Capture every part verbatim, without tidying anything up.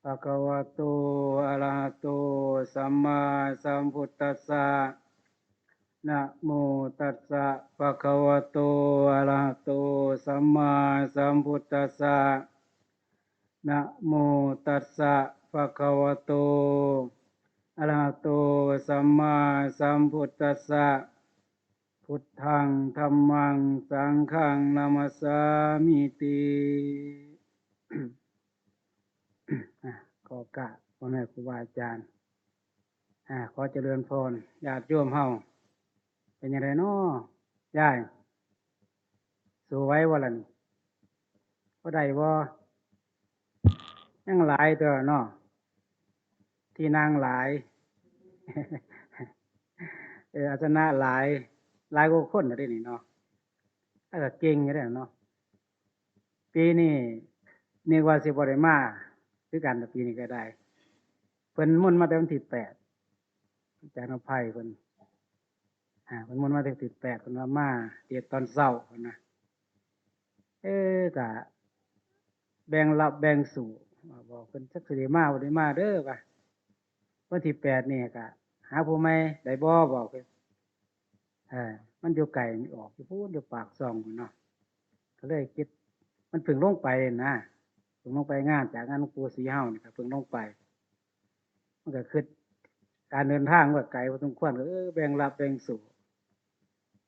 ภะคะวะโต อะระหะโต สัมมาสัมพุทธัสสะ นะโมตัสสะ ภะคะวะโต อะระหะโต สัมมาสัมพุทธัสสะ นะโมตัสสะ ภะคะวะโต อะระหะโต สัมมาสัมพุทธัสสะ พุทธัง ธัมมัง สังฆัง นะมัสสามิติ อ่ะ ขอกราบพ่อแม่ครูบาอาจารย์ อ่า ขอเจริญพร ญาติโยมเฮา เป็นจั่งใดน้อ ยาย สู้ไหวบ่ล่ะนี่ บ่ได้บ่ ยังหลายตัวเนาะ ที่นั่งหลาย เออ อาสนะหลาย หลายกว่าคนน่ะเด้นี่เนาะ แล้วก็เก่งอยู่เด้เนาะ ปีนี้นึกว่าสิบ่ได้มาคือกัน แต่ปีนี้ก็ได้ เพิ่นมนต์มาแต่วันที่แปด อาจารย์อภัยเพิ่น อ่า เพิ่นมนต์มาแต่วันที่แปด เพิ่นว่ามาเทศน์ตอนเช้า เพิ่นนะ เออ ก็แบ่งรับแบ่งสู้ บอกเพิ่นจักสิได้มาบ่ได้มาเด้อว่า วันที่แปดนี่ก็หาผู้ใหม่ได้บ่ บอกเพิ่น เออ มันอยู่ไกล มันออกอยู่พู้น อยู่ปากช่องพู้นเนาะ ก็เลยคิด มันเพิ่งลงไปนะ เพิ่งลงไปงาน จากงานหลวงปู่ศรีเฮานี่ก็เพิ่งลงไป มันก็คิด การเดินทางมันก็ไกลพอสมควร ก็ เออ แบ่งรับแบ่งสู้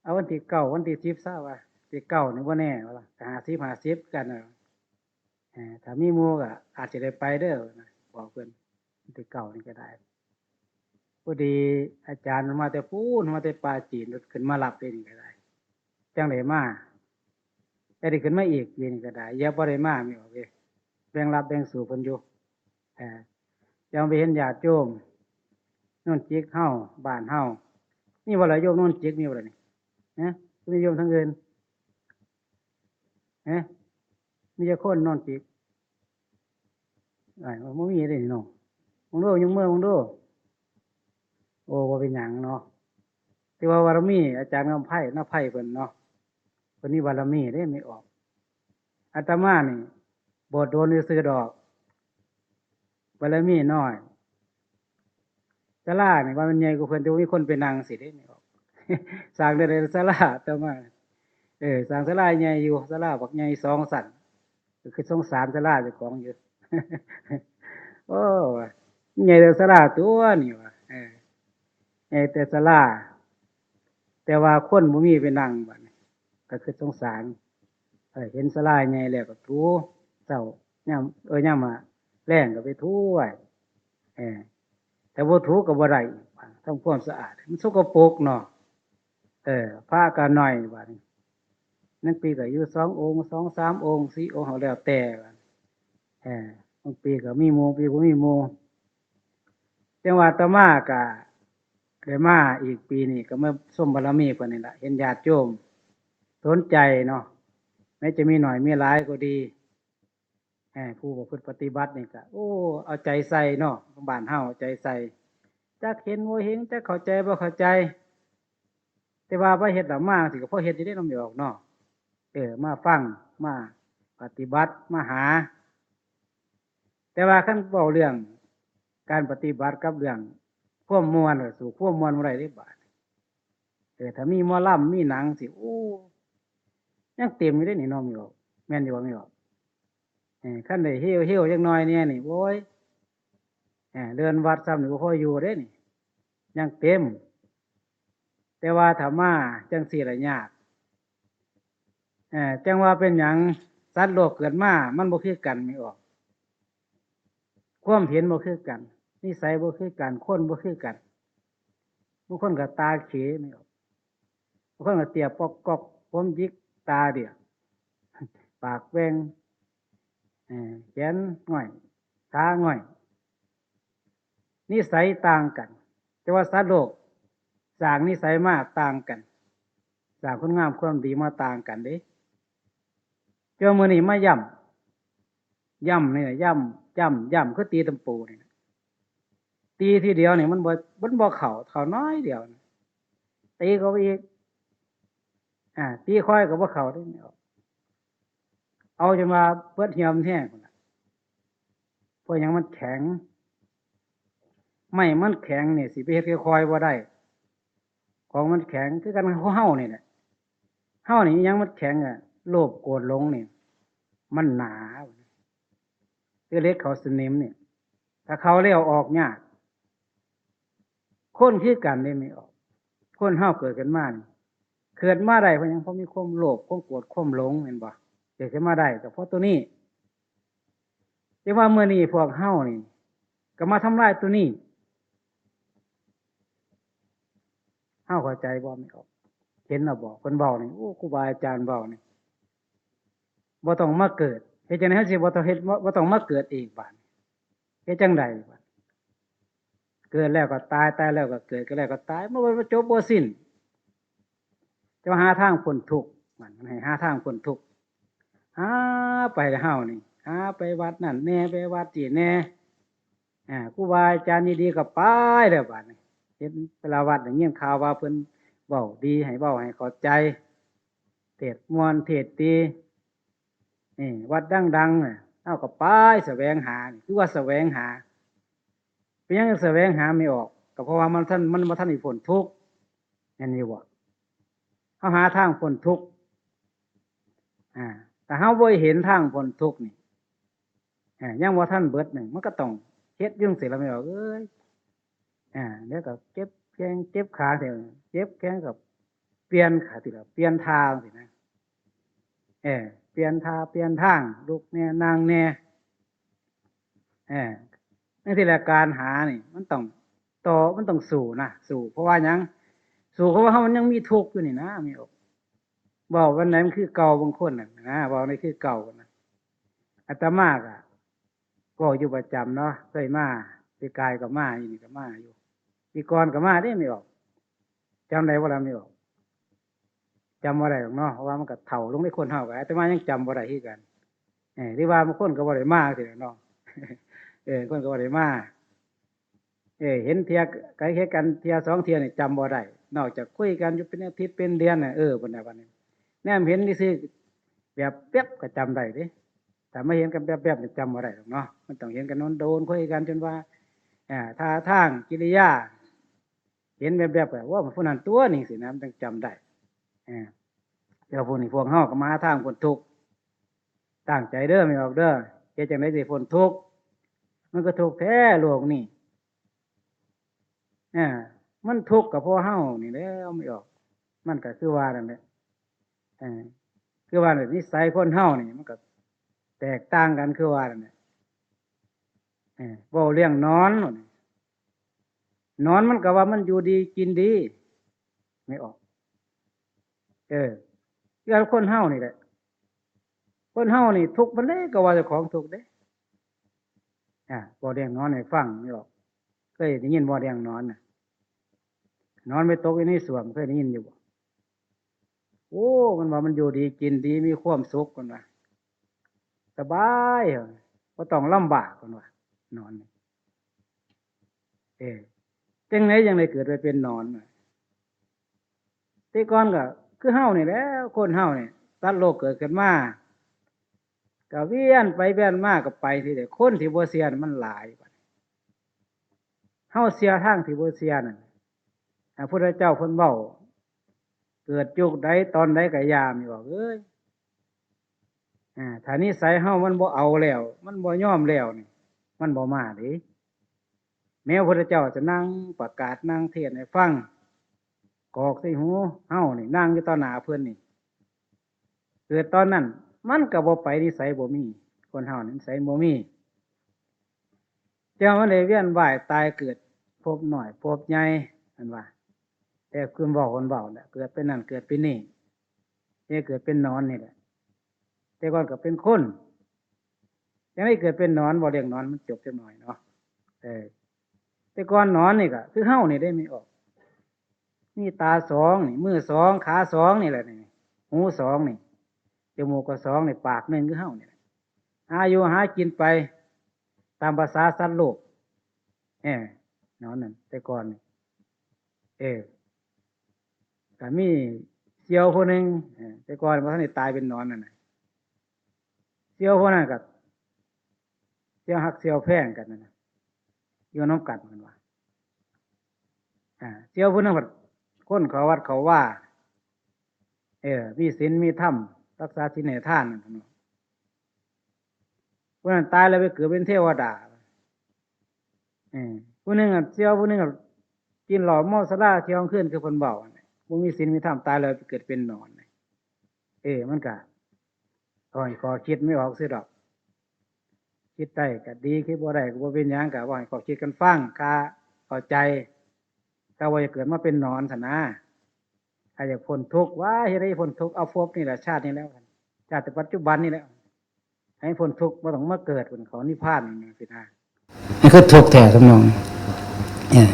เอาวันที่เก้า วันที่สิบซะว่า ที่เก้านี่บ่แน่ว่าล่ะ ก็ห้าสิบห้าสิบกันน่ะ เออ ถ้ามีหมู่ก็อาจสิได้ไปเด้อนะ บอกเพิ่น วันที่เก้านี่ก็ได้ พอดีอาจารย์มาแต่พู้น มาแต่ป่าจีน ขึ้นมารับเด้นี่ก็ได้ จั่งได้มา แต่ได้ขึ้นมาอีกปีนี้ก็ได้ อย่าบ่ได้มา มีออกเด้ แบ่งรับแบ่งสู้เพิ่นอยู่ เออ จั่งไปเห็นญาติโยมโนนจิกเฮา บ้านเฮา มีบ่ล่ะโยมโนนจิก มีบ่ล่ะนี่ ฮะ มีโยมทางอื่น ฮะ มีจักคนโนนจิก อ้าย บ่มีเด้นี่เนาะ มึงดู ยกมือมึงดู โอ้ บ่เป็นหยังเนาะ ถือว่าบารมีอาจารย์กำไพ นำไพเพิ่นเนาะ เพิ่นมีบารมีเด้ ไม่ออก อาตมานี่ บวชโดนซื่อๆดอก บารมีน้อย ศาลานี่ว่ามันใหญ่กว่าเพิ่น แต่บ่มีคนไปนั่งสิเด้ ไม่ออก สร้างได้แต่ศาลา อาตมา เออ สร้างศาลาใหญ่อยู่ ศาลาบักใหญ่สองชั้น ก็คือสงสารศาลาเจ้าของอยู่ โอ้ ว่า ใหญ่แต่ศาลาตัวนี่ว่า เออ ใหญ่แต่ศาลา แต่ว่าคนบ่มีไปนั่งบัดนี้ ก็คือสงสาร เออ เห็นศาลาใหญ่แล้วก็ถู เช้ายาม เออ ยามว่าแลงก็ไปถูไว้ เออ แต่บ่ถูก็บ่ได้อีก ทำความสะอาด มันสกปรกเนาะ เออ พระก็น้อยบัดนี้ หนึ่งปีก็อยู่สององค์ สองสามองค์ สี่องค์ เอาแล้วแต่บัด เออ บางปีก็มีหมู่ ปีบ่มีหมู่ จั่งว่าอาตมาก็ได้มาอีกปีนี้ ก็มาชมบารมีเพิ่นนี่ล่ะ เห็นญาติโยมสนใจเนาะ แม้จะมีน้อยมีหลายก็ดี เออ ผู้ประพฤติปฏิบัตินี่ก็ โอ้ เอาใจใส่เนาะ บ้านเฮาเอาใจใส่ จักเห็นบ่เห็น จักเข้าใจบ่เข้าใจ แต่ว่าพอเฮ็ดแล้วมาสิก็พอเฮ็ดอยู่เด้เนาะ ไม่ออกเนาะ เออ มาฟัง มาปฏิบัติ มาหา แต่ว่าคันเว้าเรื่องการปฏิบัติกับเรื่องความม่วน ก็สู้ความม่วนบ่ได้เด้บาด เออ ถ้ามีหมอลำ มีหนังสิ โอ้ ยังเต็มอยู่เด้นี่เนาะ ไม่ออก แม่นอยู่บ่ ไม่ออก เออ คันได้เฮวๆจักหน่อยเนี่ยนี่ โอ้ย เออ เรือนวัดซ้ำนี่บ่พออยู่เด้นี่ ยังเต็ม แต่ว่าถ้ามาจั่งซี้ละยาก เออ จั่งว่าเป็นหยังสัตว์โลกเกิดมามันบ่คือกัน ไม่ออก ความเห็นบ่คือกัน นิสัยบ่คือกัน คนบ่คือกัน บางคนก็ตาเข ไม่ออก บางคนก็เตี้ยปอกกอก ผมหยิก ตาเดียก ปากแหว่ง เออ แขนง่อย ขาง่อย นิสัยต่างกัน แต่ว่าสัตว์โลกสร้างนิสัยมาต่างกัน สร้างคุณงามความดีมาต่างกันเด้ จนมื้อนี้มาย้ำ ย้ำนี่แหละ ย้ำ ย้ำ ย้ำ คือตีตะปูนี่แหละ ตีทีเดียวนี่มันบ่ มันบ่เข้า เข้าน้อยเดียวนะ ตีเข้าไปอีก อ่า ตีค่อยก็บ่เข้าเด้ เอาจนว่าเบิดเหี่ยวมันแห้งพู้นล่ะ ราะหยังมันแข็ง ไม้มันแข็งนี่สิไปเฮ็ดค่อยๆบ่ได้ ของมันแข็งคือกันกับเฮานี่แหละ เฮานี่อิหยังมันแข็งอะ โลภโกรธหลงนี่ มันหนา คือเหล็กเข้าสนิมนี่ ถ้าเข้าแล้วออกยาก คนคือกันเด้ แม่ออก คนเฮาเกิดขึ้นมานี่ เกิดมาได้เพราะหยัง เพราะมีความโลภ ความโกรธ ความหลง แม่นบ่ เกิดขึ้นมาได้ก็เพราะตัวนี้ แต่ว่ามื้อนี้พวกเฮานี่ ก็มาทำลายตัวนี้ เฮาเข้าใจบ่ แม่ออก เห็นแล้วบ่ เพิ่นเว้านี่ โอ้ ครูบาอาจารย์เว้านี่ บ่ต้องมาเกิด เฮ็ดจั่งใด๋เฮาสิบ่ต้องเฮ็ด บ่ บ่ต้องมาเกิดอีกบาดนี้ เฮ็ดจั่งใด๋บาด เกิดแล้วก็ตาย ตายแล้วก็เกิด เกิดแล้วก็ตาย มันบ่จบบ่สิ้น จะมาหาทางพ้นทุกข์ มันให้หาทางพ้นทุกข์ หาไปเฮานี่ หาไปวัดนั่นแหน่ ไปวัดนี่แหน่ อ่า ครูบาอาจารย์ดีๆก็ไปแล้วบาดนี้ เห็นแต่ละวัดได้ยินข่าวว่าเพิ่นเว้าดี ให้เว้าให้เข้าใจ เทศน์ม่วนเทศน์ดี นี่วัดดังๆน่ะ เฮาก็ไปแสวงหา นี่คือว่าแสวงหา เป็นหยังแสวงหาไม่ออก ก็เพราะว่ามันทัน มันบ่ทันได้พ้นทุกข์ แม่นอยู่บ่ เฮาหาทางพ้นทุกข์ อ่า ถ้าเฮาบ่เห็นทางพ้นทุกข์นี่ อ่า ยังบ่ทันเบิดหนึ่ง มันก็ต้องเฮ็ดอยู่จั่งซี้ล่ะไม่ออกเอ้ย อ่า เดี๋ยวก็เจ็บแข้งเจ็บขาเสีย เจ็บแข้งก็เปลี่ยนขาติละ เปลี่ยนท่าสินะ เออ เปลี่ยนท่าเปลี่ยนทาง ลุกแหน่ นั่งแหน่ เออ จั่งซี้แหละ การหานี่ มันต้องต่อ มันต้องสู้นะ สู้ เพราะว่าหยัง สู้ เพราะว่าเฮามันยังมีทุกข์อยู่นี่นะ มีอก เว้าวันไหนมันคือเก่า บางคนน่ะนะ เว้าในคือเก่านะ อาตมาก็ ก็อยู่ประจำเนาะ เคยมา ปีกายก็มา อีนี่ก็มาอยู่ ปีก่อนก็มาเด้ ไม่ออก จำได้บ่ล่ะ ไม่ออก จำบ่ได้หรอกเนาะ เพราะว่ามันก็เฒ่าลงในคนเฮาก็ อาตมายังจำบ่ได้คือกัน เออ หรือว่าบางคนก็บ่ได้มาจั่งซี้ล่ะเนาะ เออ คนก็บ่ได้มา เออ เห็นเทื่อ ก็เห็นกันเทื่อสองเทื่อนี่จำบ่ได้ นอกจากคุยกันอยู่เป็นอาทิตย์เป็นเดือนน่ะ เออ บัดนี้ บัดนี้ แนมเห็นซื่อๆ แบบแป๊บก็จำได้เด้ ถ้ามาเห็นกันแป๊บๆนี่จำบ่ได้หรอกเนาะ มันต้องเห็นกันโดนๆ คุยกันจนว่า อ่า ท่าทาง กิริยา เห็นแป๊บๆก็ ว่ามันผู้นั้นตัวนี่สินะ มันจั่งจำได้ อ่า เดี๋ยวพวกนี้พวกเฮาก็มาหาทางพ้นทุกข์ ตั้งใจเด้อ ไม่ออกเด้อ เฮ็ดจั่งใด๋สิพ้นทุกข์ มันก็ทุกข์แท้โลกนี่ อ่า มันทุกข์ก็เพราะเฮานี่แหละ ไม่ออก มันก็คือว่านั่นแหละ เออ คือว่านั่นแหละ นิสัยคนเฮานี่ มันก็แตกต่างกัน คือว่านั่นแหละ เออ เว้าเรื่องนอน นอนมันก็ว่ามันอยู่ดีกินดี ไม่ออก เออ คือคนเฮานี่แหละ คนเฮานี่ทุกข์ปานใดก็ว่าเจ้าของทุกข์เด้ อ่า เว้าเรื่องนอนให้ฟัง ไม่ออก เคยได้ยินบ่ เรื่องนอนน่ะ นอนไปตกอยู่ในส้วม เคยได้ยินอยู่บ่ โอ้ มันว่ามันอยู่ดีกินดี มีความสุข มันว่า สบาย บ่ต้องลำบาก มันว่า นอนนี่ เออ จั่งใด๋จั่งได้เกิดไปเป็นหนอนน่ะ แต่ก่อนก็คือเฮานี่แหละ คนเฮานี่ สัตว์โลกเกิดขึ้นมา ก็เวียนไปเวียนมาก็ไปทีเดียว คนที่บ่เชื่อน่ะมันหลาย เฮาเชื่อทางที่บ่เชื่อนั่น พระพุทธเจ้าเพิ่นเว้า เกิดยุคใดตอนใดก็อย่า ไม่ออกเอ้ย อ่า ถ้านิสัยเฮามันบ่เอาแล้ว มันบ่ยอมแล้วนี่ มันบ่มาเด้ แม้พระพุทธเจ้าจะนั่งประกาศ นั่งเทศน์ให้ฟัง กรอกใส่หูเฮานี่ นั่งอยู่ต่อหน้าเพิ่นนี่ เกิดตอนนั้น มันก็บ่ไป นิสัยบ่มี คนเฮานี่นิสัยบ่มี แต่ว่ามันได้เวียนว่ายตายเกิด ภพน้อย ภพใหญ่ นั่นว่า แต่คือเว้า คนเว้าแหละ เกิดเป็นนั่น เกิดเป็นนี่ แต่เกิดเป็นหนอนนี่แหละ แต่ก่อนก็เป็นคน จั่งได้เกิดเป็นหนอน บ่เลี้ยงหนอน มันจบจักหน่อยเนาะ เออ แต่ก่อนหนอนนี่ก็คือเฮานี่ได้ ไม่ออก มีตาสองนี่ มือสอง ขาสองนี่แหละนี่ หูสองนี่ จมูกก็สองนี่ ปากหนึ่งคือเฮานี่แหละ หาอยู่หากินไป ตามภาษาสัตว์โลก เออ หนอนนั่น แต่ก่อนนี่ เออ ก็มีเสี่ยวผู้หนึ่ง เออ แต่ก่อนบ่ทันได้ตายเป็นหนอนนั่นน่ะ เสี่ยวผู้นั้นก็ สี่ยวฮักสี่ยวแพงกันนั่นน่ะ อยู่นำกันเพิ่นว่า อ่า สี่ยวผู้หนึ่งเพิ่นคนเข้าวัดเข้าวา เออ มีศีลมีธรรม รักษาศีลให้ทานนั่นเพิ่นว่า ผู้นั้นตายแล้วไปเกิดเป็นเทวดา เออ ผู้หนึ่งอะสี่ยว ผู้หนึ่งอะกินเหล้าเมาสุราเที่ยวกลางคืนคือเพิ่นเว้านั่นแหละ บ่มีศีลมีธรรม ตายแล้วไปเกิดเป็นหนอน เออ มันก็ ข้อยข้อคิดไม่ออกซื่อดอก คิดได้ก็ดี คิดบ่ได้ก็บ่เป็นหยัง ก็เว้าให้ข้อคิดกันฟัง ถ้าเข้าใจ ถ้าว่าอยากเกิดมาเป็นหนอนซั้นนะ ถ้าอยากพ้นทุกข์ ว่าเฮ็ดให้พ้นทุกข์ เอาพบนี่แหละ ชาตินี้แล้ว ชาติปัจจุบันนี่แหละ ให้พ้นทุกข์ บ่ต้องมาเกิด เพิ่นเข้านิพพานนี่สินะ นี่คือทุกข์แท้ทำนอง เออ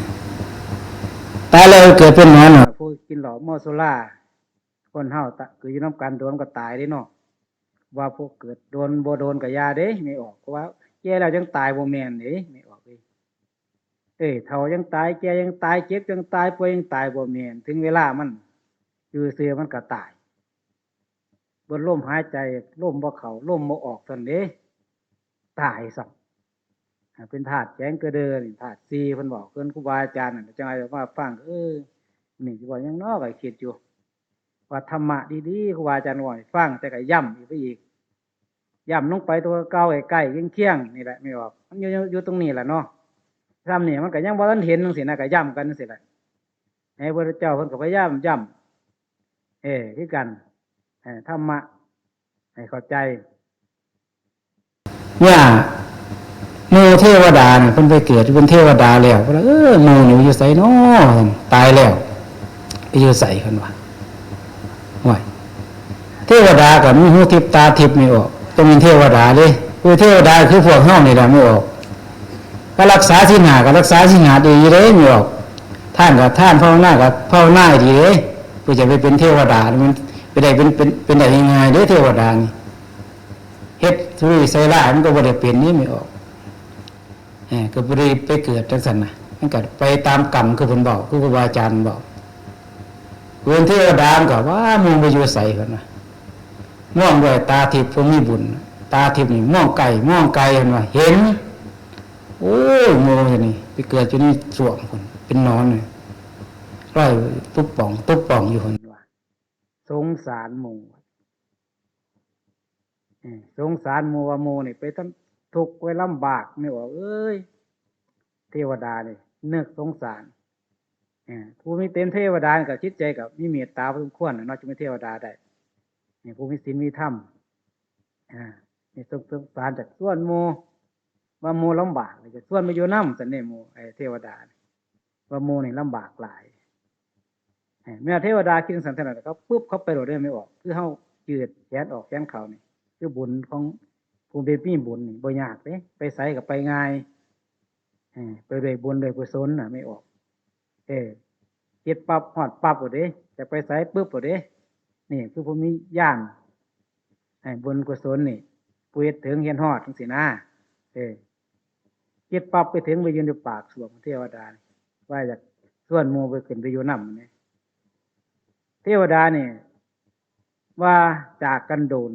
ตายแล้วเกิดเป็นหนอนน่ะ ผู้กินเหล้าเมาสุรา คนเฮาตะ คืออยู่นำกันโดนก็ตายเด้เนาะ ว่าพวกเกิดโดนบ่โดนก็อย่าเด้ ไม่ออก เพราะว่าแก่แล้วจังตายบ่แม่นเด้ ไม่ออกเด้ เอ้ย เฒ่าจังตาย แก่จังตาย เจ็บจังตาย ป่วยจังตาย บ่แม่น ถึงเวลามัน อยู่ซื่อมันก็ตาย เบิดลมหายใจ ลมบ่เข้า ลมบ่ออกซั่นเด้ ตายซ้ำ อ่า เป็นธาตุแข็งกระเดื่อง ธาตุสี่ เพิ่นบอก เพิ่นครูบาอาจารย์นั่น จังได๋มาฟัง เออ นี่สิเว้าหยังน้อ ก็คิดอยู่ ว่าธรรมะดีๆ ครูบาอาจารย์เว้าให้ฟัง แต่ก็ย้ำอีกไปอีก ย้ำลงไปตัวเก่า ใกล้ๆ เคียงๆ นี่แหละ ไม่ออก มันอยู่ อยู่ อยู่ตรงนี้แหละเนาะ ซ้ำนี่มันก็ยังบ่ทันเห็นจังซี้นะ ก็ย้ำกันจังซี้แหละ ให้พระเจ้าเพิ่นก็พยายามย้ำ เออ คือกัน เออ ธรรมะ ให้เข้าใจ เนี่ย หมู่เทวดาน่ะ เพิ่นไปเกิดเป็นเทวดาแล้ว เพิ่นว่า เออ หมู่นี่อยู่ไสน้อ ตายแล้ว ไปอยู่ไส เพิ่นว่า โอ้ย เทวดาก็มีหูทิพย์ตาทิพย์ไม่ออก ต้องเป็นเทวดาเด้ คือเทวดาคือพวกเฮานี่แหละไม่ออก ก็รักษาศีลห้าก็รักษาศีลห้าดีอยู่เด้ไม่ออก ทานก็ทาน ภาวนาก็ภาวนาดีเด้ เพื่อจะไปเป็นเทวดา มันไปได้เป็น เป็น เป็นได้ง่ายๆเด้ เทวดานี่ เฮ็ดสุรุ่ยใส่ร้ายมันก็บ่ได้เป็นนี่ไม่ออก เออ ก็บ่ได้ไปเกิดจังซั่นน่ะ มันก็ไปตามกรรมคือเพิ่นบอก คือครูบาอาจารย์บอก เพิ่นเทวดามันก็ว่า หมู่ไปอยู่ไส เพิ่นว่า มองด้วยตาทิพย์ผู้มีบุญ ตาทิพย์นี่มองไกล มองไกล เพิ่นว่า เห็น โอ้ย หมู่นี่ไปเกิดอยู่ในส้วมพุ้น เป็นหนอนนี่ ร้อยตุ๊บป่อง ตุ๊บป่องอยู่พุ้นว่า สงสารหมู่ เออ สงสารหมู่ ว่าหมู่นี่ไปทำทุกข์ไปลำบาก ไม่ออกเอ้ย เทวดานี่นึกสงสาร เออ ผู้มีเป็นเทวดานี่ก็จิตใจก็มีเมตตาพอสมควรน่ะเนาะ จึงเป็นเทวดาได้ นี่ผู้มีศีลมีธรรม อ่า นี่สง สงสารจากชวนหมู่ ว่าหมู่ลำบาก เลยจะชวนมาอยู่นำ ซั่นเด้หมู่ ไอ้เทวดานี่ ว่าหมู่นี่ลำบากหลาย เอ้ย แม่เทวดาคิดจังซั่นเท่านั้น เขาปุ๊บ เขาไปโลดเด้ ไม่ออก คือเฮายืดแขนออกแขนเข้านี่ คือบุญของผู้มีบุญนี่บ่ยากเด้ ไปไสก็ไปง่าย เอ้ย ไปด้วยบุญด้วยกุศลน่ะ ไม่ออก เอ้ย คิดปั๊บฮอดปั๊บโลดเด้ จะไปไสปุ๊บโลดเด้ นี่คือผู้มีญาณ ให้บุญกุศลนี่ ผู้เฮ็ดถึงเฮ็ดฮอดจังซี้นะ เออ คิดปั๊บไปถึงไปยืนอยู่ปากส้วมเทวดา ว่าอยากชวนหมู่ไปขึ้นไปอยู่นำนี่ เทวดานี่ ว่าจากกันโดน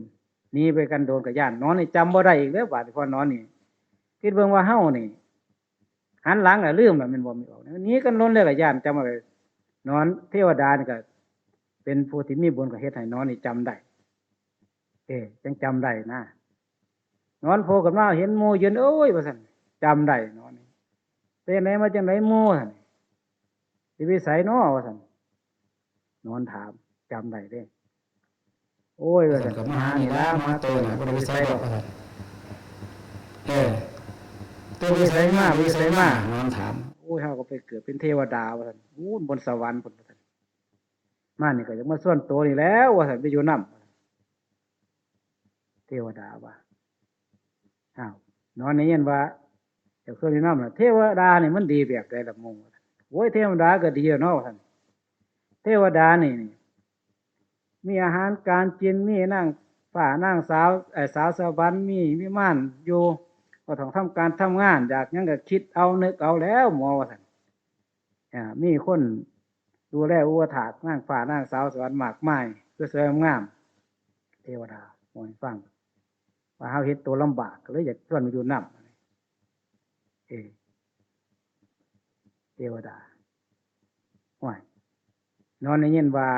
หนีไปกันโดนก็ย้านหนอนนี่จำบ่ได้อีกแล้ว บาดนี้พอหนอนนี่ คิดเบิ่งว่าเฮานี่ หันหลังแล้วลืมแล้วแม่นบ่ ไม่ออก หนีกันโดนแล้วก็ย้านจำบ่ได้ หนอนเทวดานี่ก็เป็นผู้ที่มีบุญก็เฮ็ดให้หนอนนี่จำได้ เออ จังจำได้นะ หนอนโผล่ขึ้นมาเห็นหมู่ยืน โอ้ย ว่าซั่น จำได้หนอนนี่ เป็นไหนมาจังได๋หมู่ ซั่น สิไปไสน้อ ว่าซั่น หนอนถาม จำได้เด้ โอ้ย ว่าซั่น ก็มาหานี่ล่ะ มาโตน่ะ บ่ได้ไปไสดอก ว่าซั่น เออ โตไปไสมา ไปไสมา หนอนถาม โอ้ย เฮาก็ไปเกิดเป็นเทวดา ว่าซั่น อู้ บนสวรรค์พุ้น ว่าซั่น มานี่ก็อยากมาชวนโตนี่แหล้ว ว่าซั่น ไปอยู่นำ เทวดาว่า อ้าว หนอนได้ยินว่า อยากชวนอยู่นำน่ะ เทวดานี่มันดีแบบใดล่ะหมู่ โอ้ย เทวดาก็ดีแล้วเนาะ ว่าซั่น เทวดานี่ นี่ มีอาหารการกิน มีนางฟ้านางสาว เอ่อ สาวสวรรค์ มีวิมานอยู่ บ่ต้องทำการทำงาน อยากหยังก็คิดเอานึกเอาแล้วหมอ ว่าซั่น อ่า มีคนดูแลอุปถากนางฟ้านางสาวสวรรค์มากมาย สวยๆงามๆ เทวดาเว้าให้ฟัง ว่าเฮาเห็นโตลำบาก ก็เลยอยากชวนมาอยู่นำ เออ เทวดา โอ้ย นอนได้ยินว่า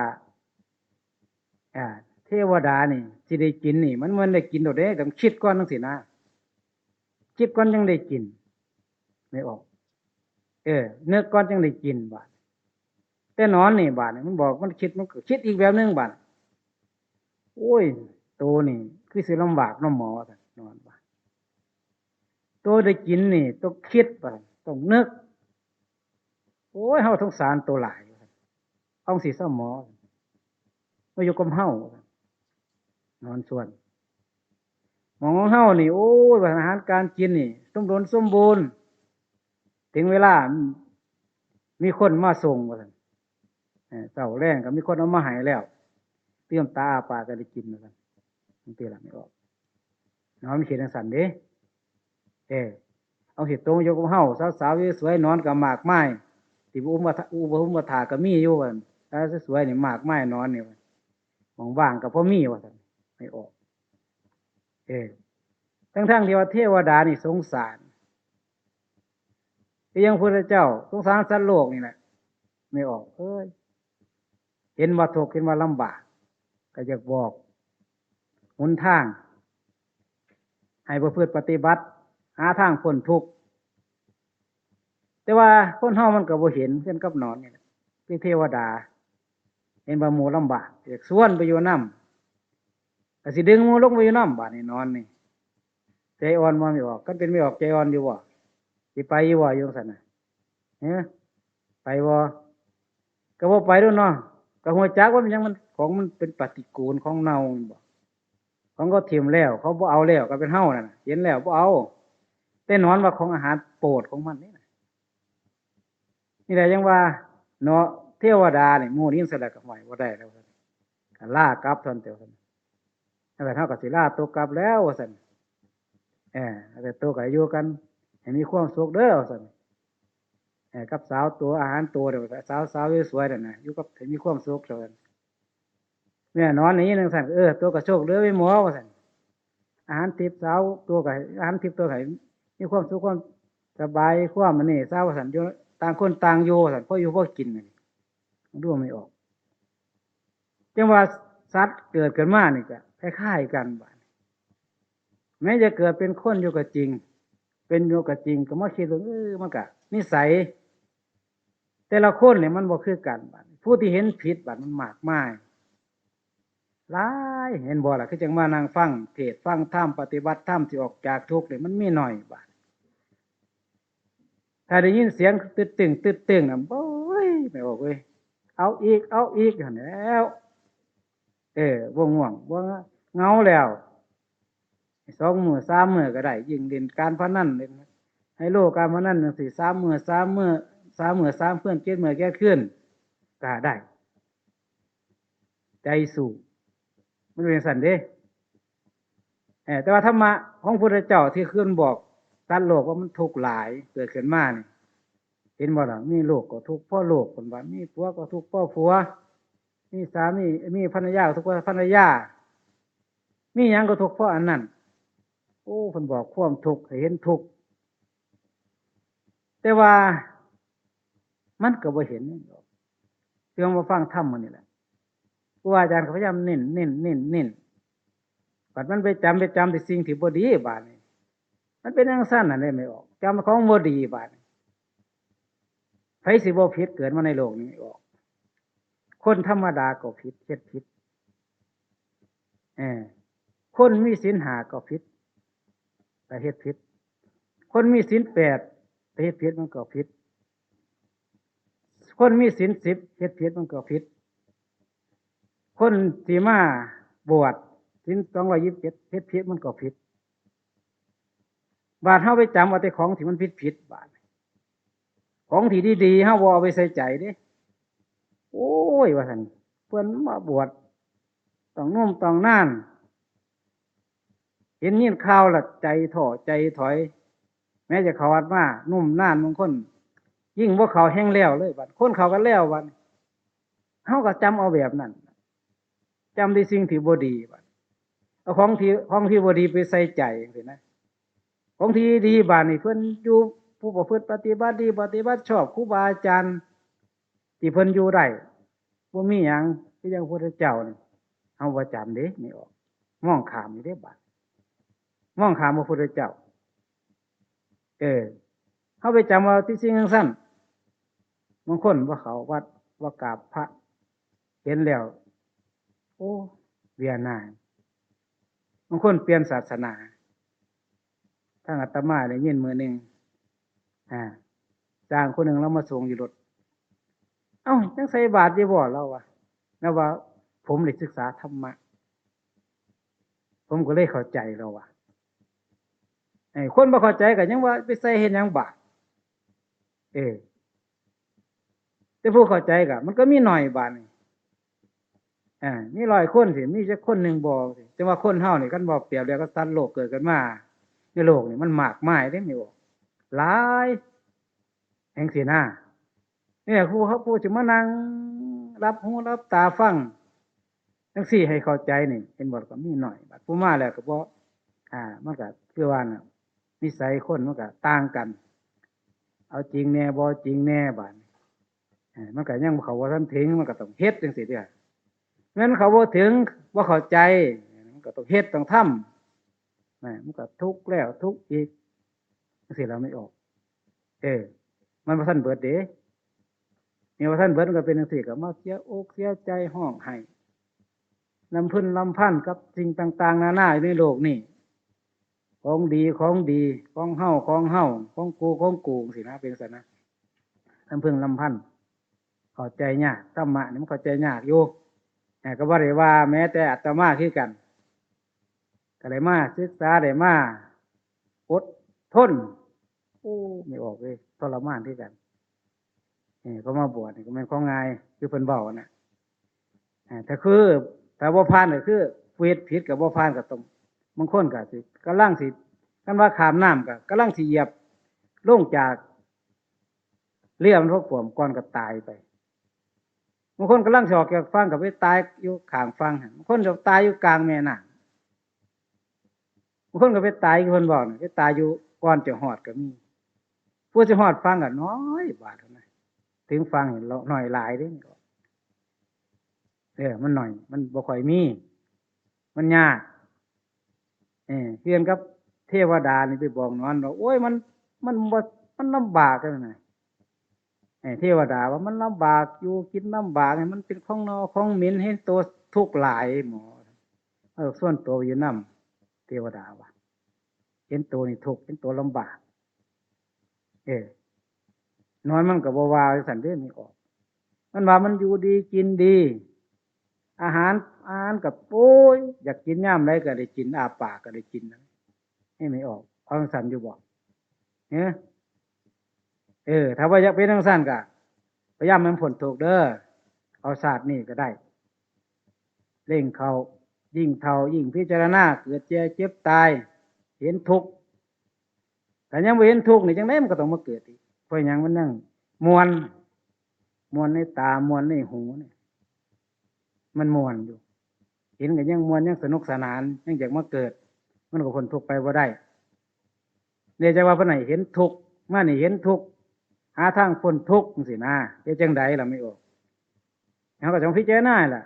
อ่า เทวดานี่ สิได้กินนี่ มันบ่ได้กินดอกเด้ ต้องคิดก่อนจั่งซี้นะ คิดก่อนจั่งได้กิน แม่ออก เออ นึกก่อนจั่งได้กินบาด แต่นอนนี่บาดนี่ มันบอก มันคิด มันก็คิดอีกแบบหนึ่งบาด โอ้ย โตนี่ คือสิลำบากเนาะหมอ ว่าซั่น นอนบาด โตได้กินนี่ ต้องคิดบาด ต้องนึก โอ้ย เฮาสงสารโตหลาย ว่าซั่น เอาสิซะหมอ มาอยู่กับเฮา นอนส่วน หม่องของเฮานี่ โอ้ย อาหารการกินนี่ สมดุลสมบูรณ์ ถึงเวลา มีคนมาส่ง ว่าซั่น เออ เช้าแลงก็มีคนเอามาให้แล้ว เตรียมตาอ้าปากก็ได้กิน ว่าซั่น จั่งซี้ล่ะ แม่ออก เนาะ มันคิดจั่งซั้นเด้ เออ เอาสิโตอยู่กับเฮา สาวๆสวยๆนอนก็มากมาย ที่บ่อุ้มบ่ทะ บ่อุ้มบ่ถ่าก็มีอยู่ ว่าซั่น สาวสวยๆนี่มากมายนอนนี่ ว่าซั่น ว่างๆก็พอมี ว่าซั่น แม่ออก เออ ทั้งๆที่ว่าเทวดานี่สงสาร คือยังพุทธเจ้าสงสารสัตว์โลกนี่แหละ แม่ออก เอ้ย เห็นว่าทุกข์ เห็นว่าลำบาก ก็อยากบอกหนทาง ให้ประพฤติปฏิบัติ หาทางพ้นทุกข์ แต่ว่าคนเฮามันก็บ่เห็น คือกันกับหนอนนี่แหละ คือเทวดา เห็นว่าหมู่ลำบาก อยากชวนไปอยู่นำ ก็สิดึงหมู่ลงไปอยู่นำ บาดนี้หนอนนี่ ใจอ่อนบ่ แม่ออก คันเป็นแม่ออกใจอ่อนอยู่บ่ สิไปอยู่บ่ อยู่จั่งซั้นน่ะ ฮะ ไปบ่ ก็บ่ไปดอกเนาะ ก็ฮู้จักว่ามันหยัง มัน ของมันเป็นปฏิกูล ของเน่าแม่นบ่ ของเขาถิ่มแล้ว เขาบ่เอาแล้ว ก็เป็นเฮานั่นน่ะ เห็นแล้วบ่เอา แต่หนอนว่าของอาหารโปรดของมันนี่นะ นี่แหละยังว่า เนาะ เทวดานี่ หมู่นี้สละก็ไหวบ่ได้แล้ว ก็ลากลับเท่านั้นเดียว แล้วก็เฮาก็สิลาโตกลับแล้ว ว่าซั่น เออ แต่โตก็อยู่กัน ให้มีความสุขเด้อ ว่าซั่น เออ กับสาวโต อาหารโตเด้อ สาว สาวสวยๆนั่นน่ะ อยู่กับ ให้มีความสุข ว่าซั่น แม่หนอนได้ยินจั่งซั้น เออ โตก็โชคดีเว้ยหมอ ว่าซั่น อาหารทิพย์สาวโตก็ให้ อาหารทิพย์โตก็ให้มีความสุขความสบาย ความอันนี้ซะ ว่าซั่น อยู่ ต่างคนต่างอยู่ ว่าซั่น พออยู่พอกิน นี่ ดูแม่ออก จั่งว่าสัตว์เกิดขึ้นมานี่ก็คล้ายๆกันบาดนี้ แม้จะเกิดเป็นคนอยู่ก็จริง เป็นอยู่ก็จริง ก็มาคิดว่า เออ มันก็นิสัย แต่ละคนเนี่ยมันบ่คือกันบาดนี้ ผู้ที่เห็นผิดบาดมันมากมาย หลาย เห็นบ่ล่ะ คือจั่งมานั่งฟังเทศน์ฟังธรรม ปฏิบัติธรรม สิออกจากทุกข์เนี่ยมันมีน้อยบาด ถ้าได้ยินเสียงตึดตึง ตึดตึงน่ะ โอ้ย แม่ออกเว้ย เอาอีก เอาอีก หั้นแหล้ว เออ บ่ง่วง บ่เหงาแล้ว สองมื้อ สามมื้อก็ได้ ยิ่งเล่นการพนัน เล่นไฮโลการพนันจั่งซี้ สามมื้อ สามมื้อ สามมื้อ สามคืน เจ็ดมื้อ เจ็ดคืน ก็ได้ ใจสู้ มันเป็นจั่งซั้นเด้ เออ แต่ว่าธรรมะของพุทธเจ้าที่ขึ้นบอกสัตว์โลกว่ามันทุกข์หลายเกิดขึ้นมานี่ เห็นบ่ล่ะ มีลูกก็ทุกข์เพราะลูก เพิ่นว่า มีผัวก็ทุกข์เพราะผัว มีสามี มีภรรยาก็ทุกข์เพราะภรรยา มีหยังก็ทุกข์เพราะอันนั้น โอ้ เพิ่นบอกความทุกข์ให้เห็นทุกข์ แต่ว่ามันก็บ่เห็นดอก เรื่องมาฟังธรรมมื้อนี้แหละ ครูบาอาจารย์ก็พยายามเน้น เน้น เน้น เน้น บัดมันไปจำ ไปจำแต่สิ่งที่บ่ดีบาดนี้ มันเป็นจั่งซั้นน่ะเด้ แม่ออก จำของบ่ดีบาดนี้ ไผสิบ่ผิด เกิดมาในโลกนี้ แม่ออก คนธรรมดาก็ผิด เฮ็ดผิด เออ คนมีศีลห้าก็ผิด ไปเฮ็ดผิด คนมีศีลแปดไปเฮ็ดผิดมันก็ผิด คนมีศีลสิบเฮ็ดผิดมันก็ผิด คนที่มาบวชศีลสองร้อยยี่สิบเจ็ดเฮ็ดผิดมันก็ผิด บาดเฮาไปจำเอาแต่ของที่มันผิดๆ บาด ของที่ดีๆ เฮาบ่เอาไปใส่ใจเด้ โอ้ย ว่าซั่น เพิ่นมาบวช ต้องนุ่มต้องนาน เห็นยินข่าวละใจท้อใจถอย แม้จะเข้าวัดมา นุ่มนานบางคน ยิ่งบ่เข้าแฮงแล้วเลยบัด คนเข้ากันแล้วบัด เฮาก็จำเอาแบบนั้น จำในสิ่งที่บ่ดีบัด เอาของที่ ของที่บ่ดีไปใส่ใจจั่งซี้นะ ของที่ดีบาดนี่เพิ่นอยู่ ผู้ประพฤติปฏิบัติดีปฏิบัติชอบครูบาอาจารย์ ที่เพิ่นอยู่ได้ บ่มีหยัง คือจั่งพระพุทธเจ้านี่ เฮาบ่จำเด้ ไม่ออก มองข้ามนี่เด้บาด มองข้ามพระพุทธเจ้า เออ เฮาไปจำว่าที่สิ่งจั่งซั่น บางคนบ่เข้าวัด บ่กราบพระ เห็นแล้ว โอ้ เบื่อหน่าย บางคนเปลี่ยนศาสนา ทางอาตมาได้ยินมื้อหนึ่ง อ่า จ้างคนหนึ่งลาวมาส่งอยู่รถ เอ้า ยังใส่บาตรอยู่บ่ ลาวว่า ลาวว่า ผมได้ศึกษาธรรมะ ผมก็เลยเข้าใจ ลาวว่า ไอ้คนบ่เข้าใจก็ยังว่าไปใส่เฮ็ดหยังบาตร เออ แต่ผู้เข้าใจก็ มันก็มีหน่อยบาดนี่ อ่า มีร้อยคนสิ มีจักคนหนึ่งบ่สิ แต่ว่าคนเฮานี่ คันบ่เปรียบแล้วกับสัตว์โลกเกิดกันมา ในโลกนี่มันมากมายเด้ ไม่ออก หลาย จั่งซี้นะ เนี่ย ผู้เขา ผู้สิมานั่งหลับหูหลับตาฟัง จั่งซี้ให้เข้าใจนี่ เห็นบ่ ก็มีหน่อย บาดผู้มาแล้วก็บ่ อ่า มันก็คือว่าน่ะ นิสัยคนมันก็ต่างกัน เอาจริงแน่ บ่จริงแน่ บาดนี้ เออ มันก็ยังเข้าบ่ทันถึง มันก็ต้องเฮ็ดจั่งซี้เด้อ แม่นเข้าบ่ถึง บ่เข้าใจ มันก็ต้องเฮ็ด ต้องทำ นะ มันก็ทุกข์แล้วทุกข์อีก จั่งซี้ลาวไม่ออก เออ มันบ่ทันเบิดเด้ เนี่ยบ่ทันเบิด มันก็เป็นจั่งซี้ ก็มาเสียอกเสียใจ ร้องไห้ รำพึงรำพันกับสิ่งต่างๆนานาอยู่ในโลกนี่ ของดี ของดี ของเฮา ของเฮา ของกู ของกู จั่งซี้นะ เป็นจั่งซั้นนะ รำพึงรำพัน เข้าใจยาก ธรรมะนี่มันเข้าใจยากอยู่ แต่ก็บ่ได้ว่าแม้แต่อาตมาคือกัน ก็ได้มาศึกษา ได้มาอดทน โอ้ ไม่ออกเลย ทรมานคือกัน เออ ก็มาบวชนี่ก็แม่นของง่าย คือเพิ่นเว้าน่ะ อ่า ถ้าคือ ถ้าบ่ผ่านก็คือ เฮ็ดผิดก็บ่ผ่านก็ต้อง บางคนก็สิ กำลังสิ คันว่าข้ามน้ำก็กำลังสิเหยียบลงจากเรือมันพอขวมก่อนก็ตายไป บางคนกำลังสิออกจากฝั่งก็ไปตายอยู่ข้างฝั่งหั่น บางคนก็ตายอยู่กลางแม่น้ำ บางคนก็ไปตายคือเพิ่นบอกน่ะ ไปตายอยู่ก่อนจะฮอดก็มี ผู้สิฮอดฝั่งก็น้อยบาดเท่านั้น ถึงฝั่งนี่น้อยหลายเด้ เออ มันน้อย มันบ่ค่อยมี มันยาก เออ เฮือนกับเทวดานี่ไปบอกนอนว่า โอ้ย มัน มันบ่ มันลำบากจั่งนั้นน่ะ เออ เทวดาว่ามันลำบาก อยู่กินลำบาก มันเป็นของเน่าของเหม็น เห็นตัวทุกข์หลายหมอ เออ ส่วนตัวอยู่นำ เทวดาว่า เห็นตัวนี่ทุกข์ เห็นตัวลำบาก เออ นอนมันก็บ่ว่าจั่งซั้นเด้ ไม่ออก มันว่ามันอยู่ดีกินดี อาหาร อาหารก็ โอ้ย อยากกินยามใดก็ได้กิน อ้าปากก็ได้กิน นี่ไม่ออก เอาจั่งซั้นอยู่บ่ เออ เออ ถ้าว่าอยากเป็นจั่งซั้นก็ พยายามให้มันพ้นทุกข์เด้อ เอาชาตินี้ก็ได้ เร่งเข้า ยิ่งเฒ่า ยิ่งพิจารณา เกิดแก่เจ็บตาย เห็นทุกข์ ถ้ายังบ่เห็นทุกข์นี่ จั่งใดมันก็ต้องมาเกิดอีก เพราะหยัง มันยังม่วน ม่วนในตา ม่วนในหูนี่ มันม่วนอยู่ เห็นก็ยังม่วน ยังสนุกสนาน ยังอยากมาเกิด มันก็พ้นทุกข์ไปบ่ได้ เนี่ย จั่งว่าเพิ่นให้เห็นทุกข์ มานี่เห็นทุกข์ หาทางพ้นทุกข์จั่งซี้นะ เฮ็ดจั่งใดล่ะไม่ออก เฮาก็ต้องพิจารณาล่ะ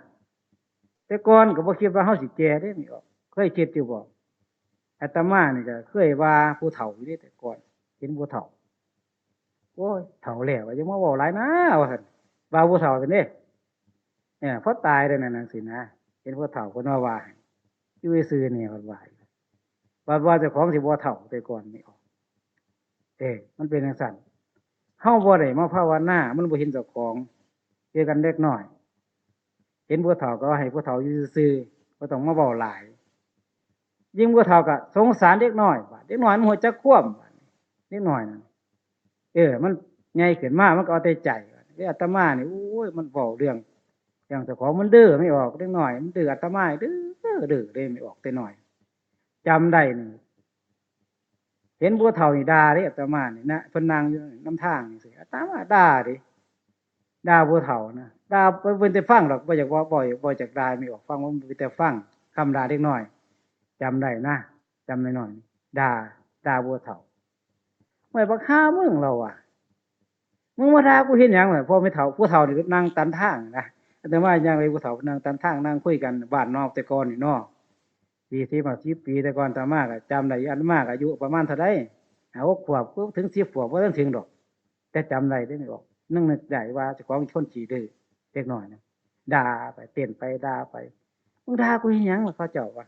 แต่ก่อนก็บ่คิดว่าเฮาสิแก่เด้ ไม่ออก เคยคิดอยู่บ่ อาตมานี่ก็เคยว่าผู้เฒ่าอยู่เด้ แต่ก่อน เห็นผู้เฒ่า โอ้ย เฒ่าแล้ว อย่ามาเว้าหลายนะ ว่าซั่น ว่าผู้เฒ่าซั่นเด้ เออ พอตายแล้วนั่นน่ะสินะ เห็นผู้เฒ่าเพิ่นมาว่าให้ อยู่ซื่อๆนี่ เพิ่นว่า ว่า ว่าเจ้าของสิบ่เฒ่าแต่ก่อนนี่ เออ มันเป็นจั่งซั้น เฮาบ่ได้มาภาวนา มันบ่เห็นเจ้าของ คือกันเด็กน้อย เห็นผู้เฒ่าก็ให้ผู้เฒ่าอยู่ซื่อๆ บ่ต้องมาเว้าหลาย ยิ่งผู้เฒ่าก็สงสารเด็กน้อย บาดเด็กน้อยมันฮู้จักความ บาดเด็กน้อยนั่น เออ มันใหญ่ขึ้นมา มันก็เอาแต่ใจ เด้ อาตมานี่ โอ้ย มันเว้าเรื่อง เรื่องเจ้าของมันดื้อไม่ออก เด็กน้อยมันดื้อ อาตมาดื้อ ดื้อเลยไม่ออกแต่น้อย จำได้นี่ เห็นผู้เฒ่านี่ด่าเด้ อาตมานี่นะ เพิ่นนั่งอยู่นำทางจั่งซี้ อาตมาด่าเด้ ด่าผู้เฒ่านะ ด่าเพิ่นแต่ฟังดอก บ่อยากเว้า บ่อยาก บ่อยากด่าไม่ออก ฟังว่ามันเป็นแต่ฟัง คำด่าเด็กน้อย จำได้นะ จำน้อยๆ ด่า ด่าผู้เฒ่า ห้วยบักห่ามึง เราว่า มึงมาด่ากูเฮ็ดหยังล่ะ พ่อแม่เฒ่า ผู้เฒ่านี่นั่งตันทางนะ อาตมาย่างไป ผู้เฒ่านั่งตันทาง นั่งคุยกันบ้านนอกแต่ก่อนนี่เนาะ สี่สิบห้าสิบปีแต่ก่อน อาตมาก็จำได้ อาตมาก็อายุประมาณเท่าใด ห้าหกขวบถึงสิบขวบ บ่ทันถึงดอก แต่จำได้เด้ ไม่ออก นึกนึกได้ว่าเจ้าของคนขี้ดื้อ เด็กน้อยนะ ด่าไป เต้นไป ด่าไป มึงด่ากูเฮ็ดหยังล่ะ เขาเจ้าว่า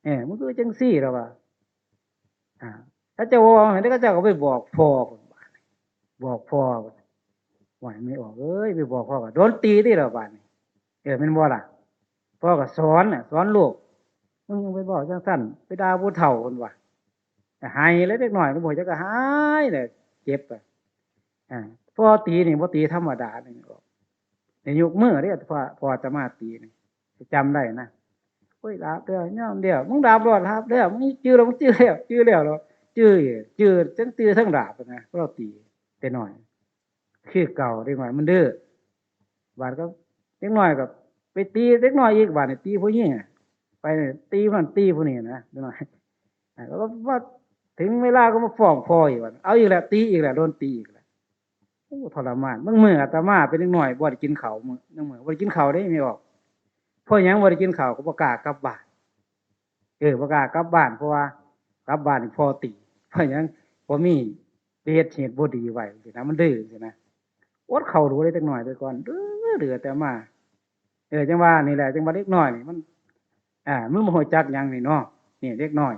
เออ มึงคือจังซี่ เราว่า อ่า เขาเจ้าเว้าให้ เขาเจ้าก็ไปบอกพ่อ บอกพ่อ ว่าไม่ออก เอ้ย ไปบอกพ่อก็โดนตีติล่ะบาดนี้ เออ แม่นบ่ล่ะ พ่อก็สอนน่ะ สอนลูก มึงไปเว้าจังซั่น ไปด่าผู้เฒ่า เพิ่นว่า ก็ไห้แล้วเด็กน้อย ก็บ่จักก็ไห้แหละ เจ็บอะ อ่า พ่อตีนี่บ่ตีธรรมดานี่ ได้ยกมือเด้ พ่อ พ่ออาตมาตีนี่ จำได้นะ โอ้ย หลับแล้ว ยามเดียว มึงหลับแล้ว หลับแล้ว มึงจื่อแล้ว มึงจื่อแล้ว จื่อแล้วเหรอ จื่อ จื่อ ทั้งจื่อทั้งหลับนะ เราตีแต่น้อย คือเก่า เด็กน้อยมันดื้อ บาดก็ เด็กน้อยก็ไปตีเด็กน้อยอีก บาดนี่ตีผู้หญิงอะ ไปตีมันตีผู้นี้นะ เด็กน้อย อ่ะ แล้วก็ว่าถึงเวลาก็มาฟ้องพ่ออีก บาด เอาอีกแล้ว ตีอีกแล้ว โดนตีอีกแล้ว โอ้ ทรมาน บางมื้ออาตมาเป็นเด็กน้อย บ่ได้กินข้าวมื้อ บางมื้อบ่ได้กินข้าวเด้ ไม่ออก เพราะหยังบ่ได้กินข้าว ก็บ่กล้ากลับบ้าน เออ บ่กล้ากลับบ้าน เพราะว่ากลับบ้านนี่พ่อตี เพราะหยัง บ่มี ไปเฮ็ดเหตุบ่ดีไว้จังซี้นะ มันดื้อจังซี้นะ อดข้าวดูได้เด็กน้อยแต่ก่อน ดื้อ ดื้อแต่มา เออ จังว่านี่แหละ จังว่าเด็กน้อยนี่มัน อ่า มันบ่ฮู้จักหยังนี่เนาะ นี่เด็กน้อย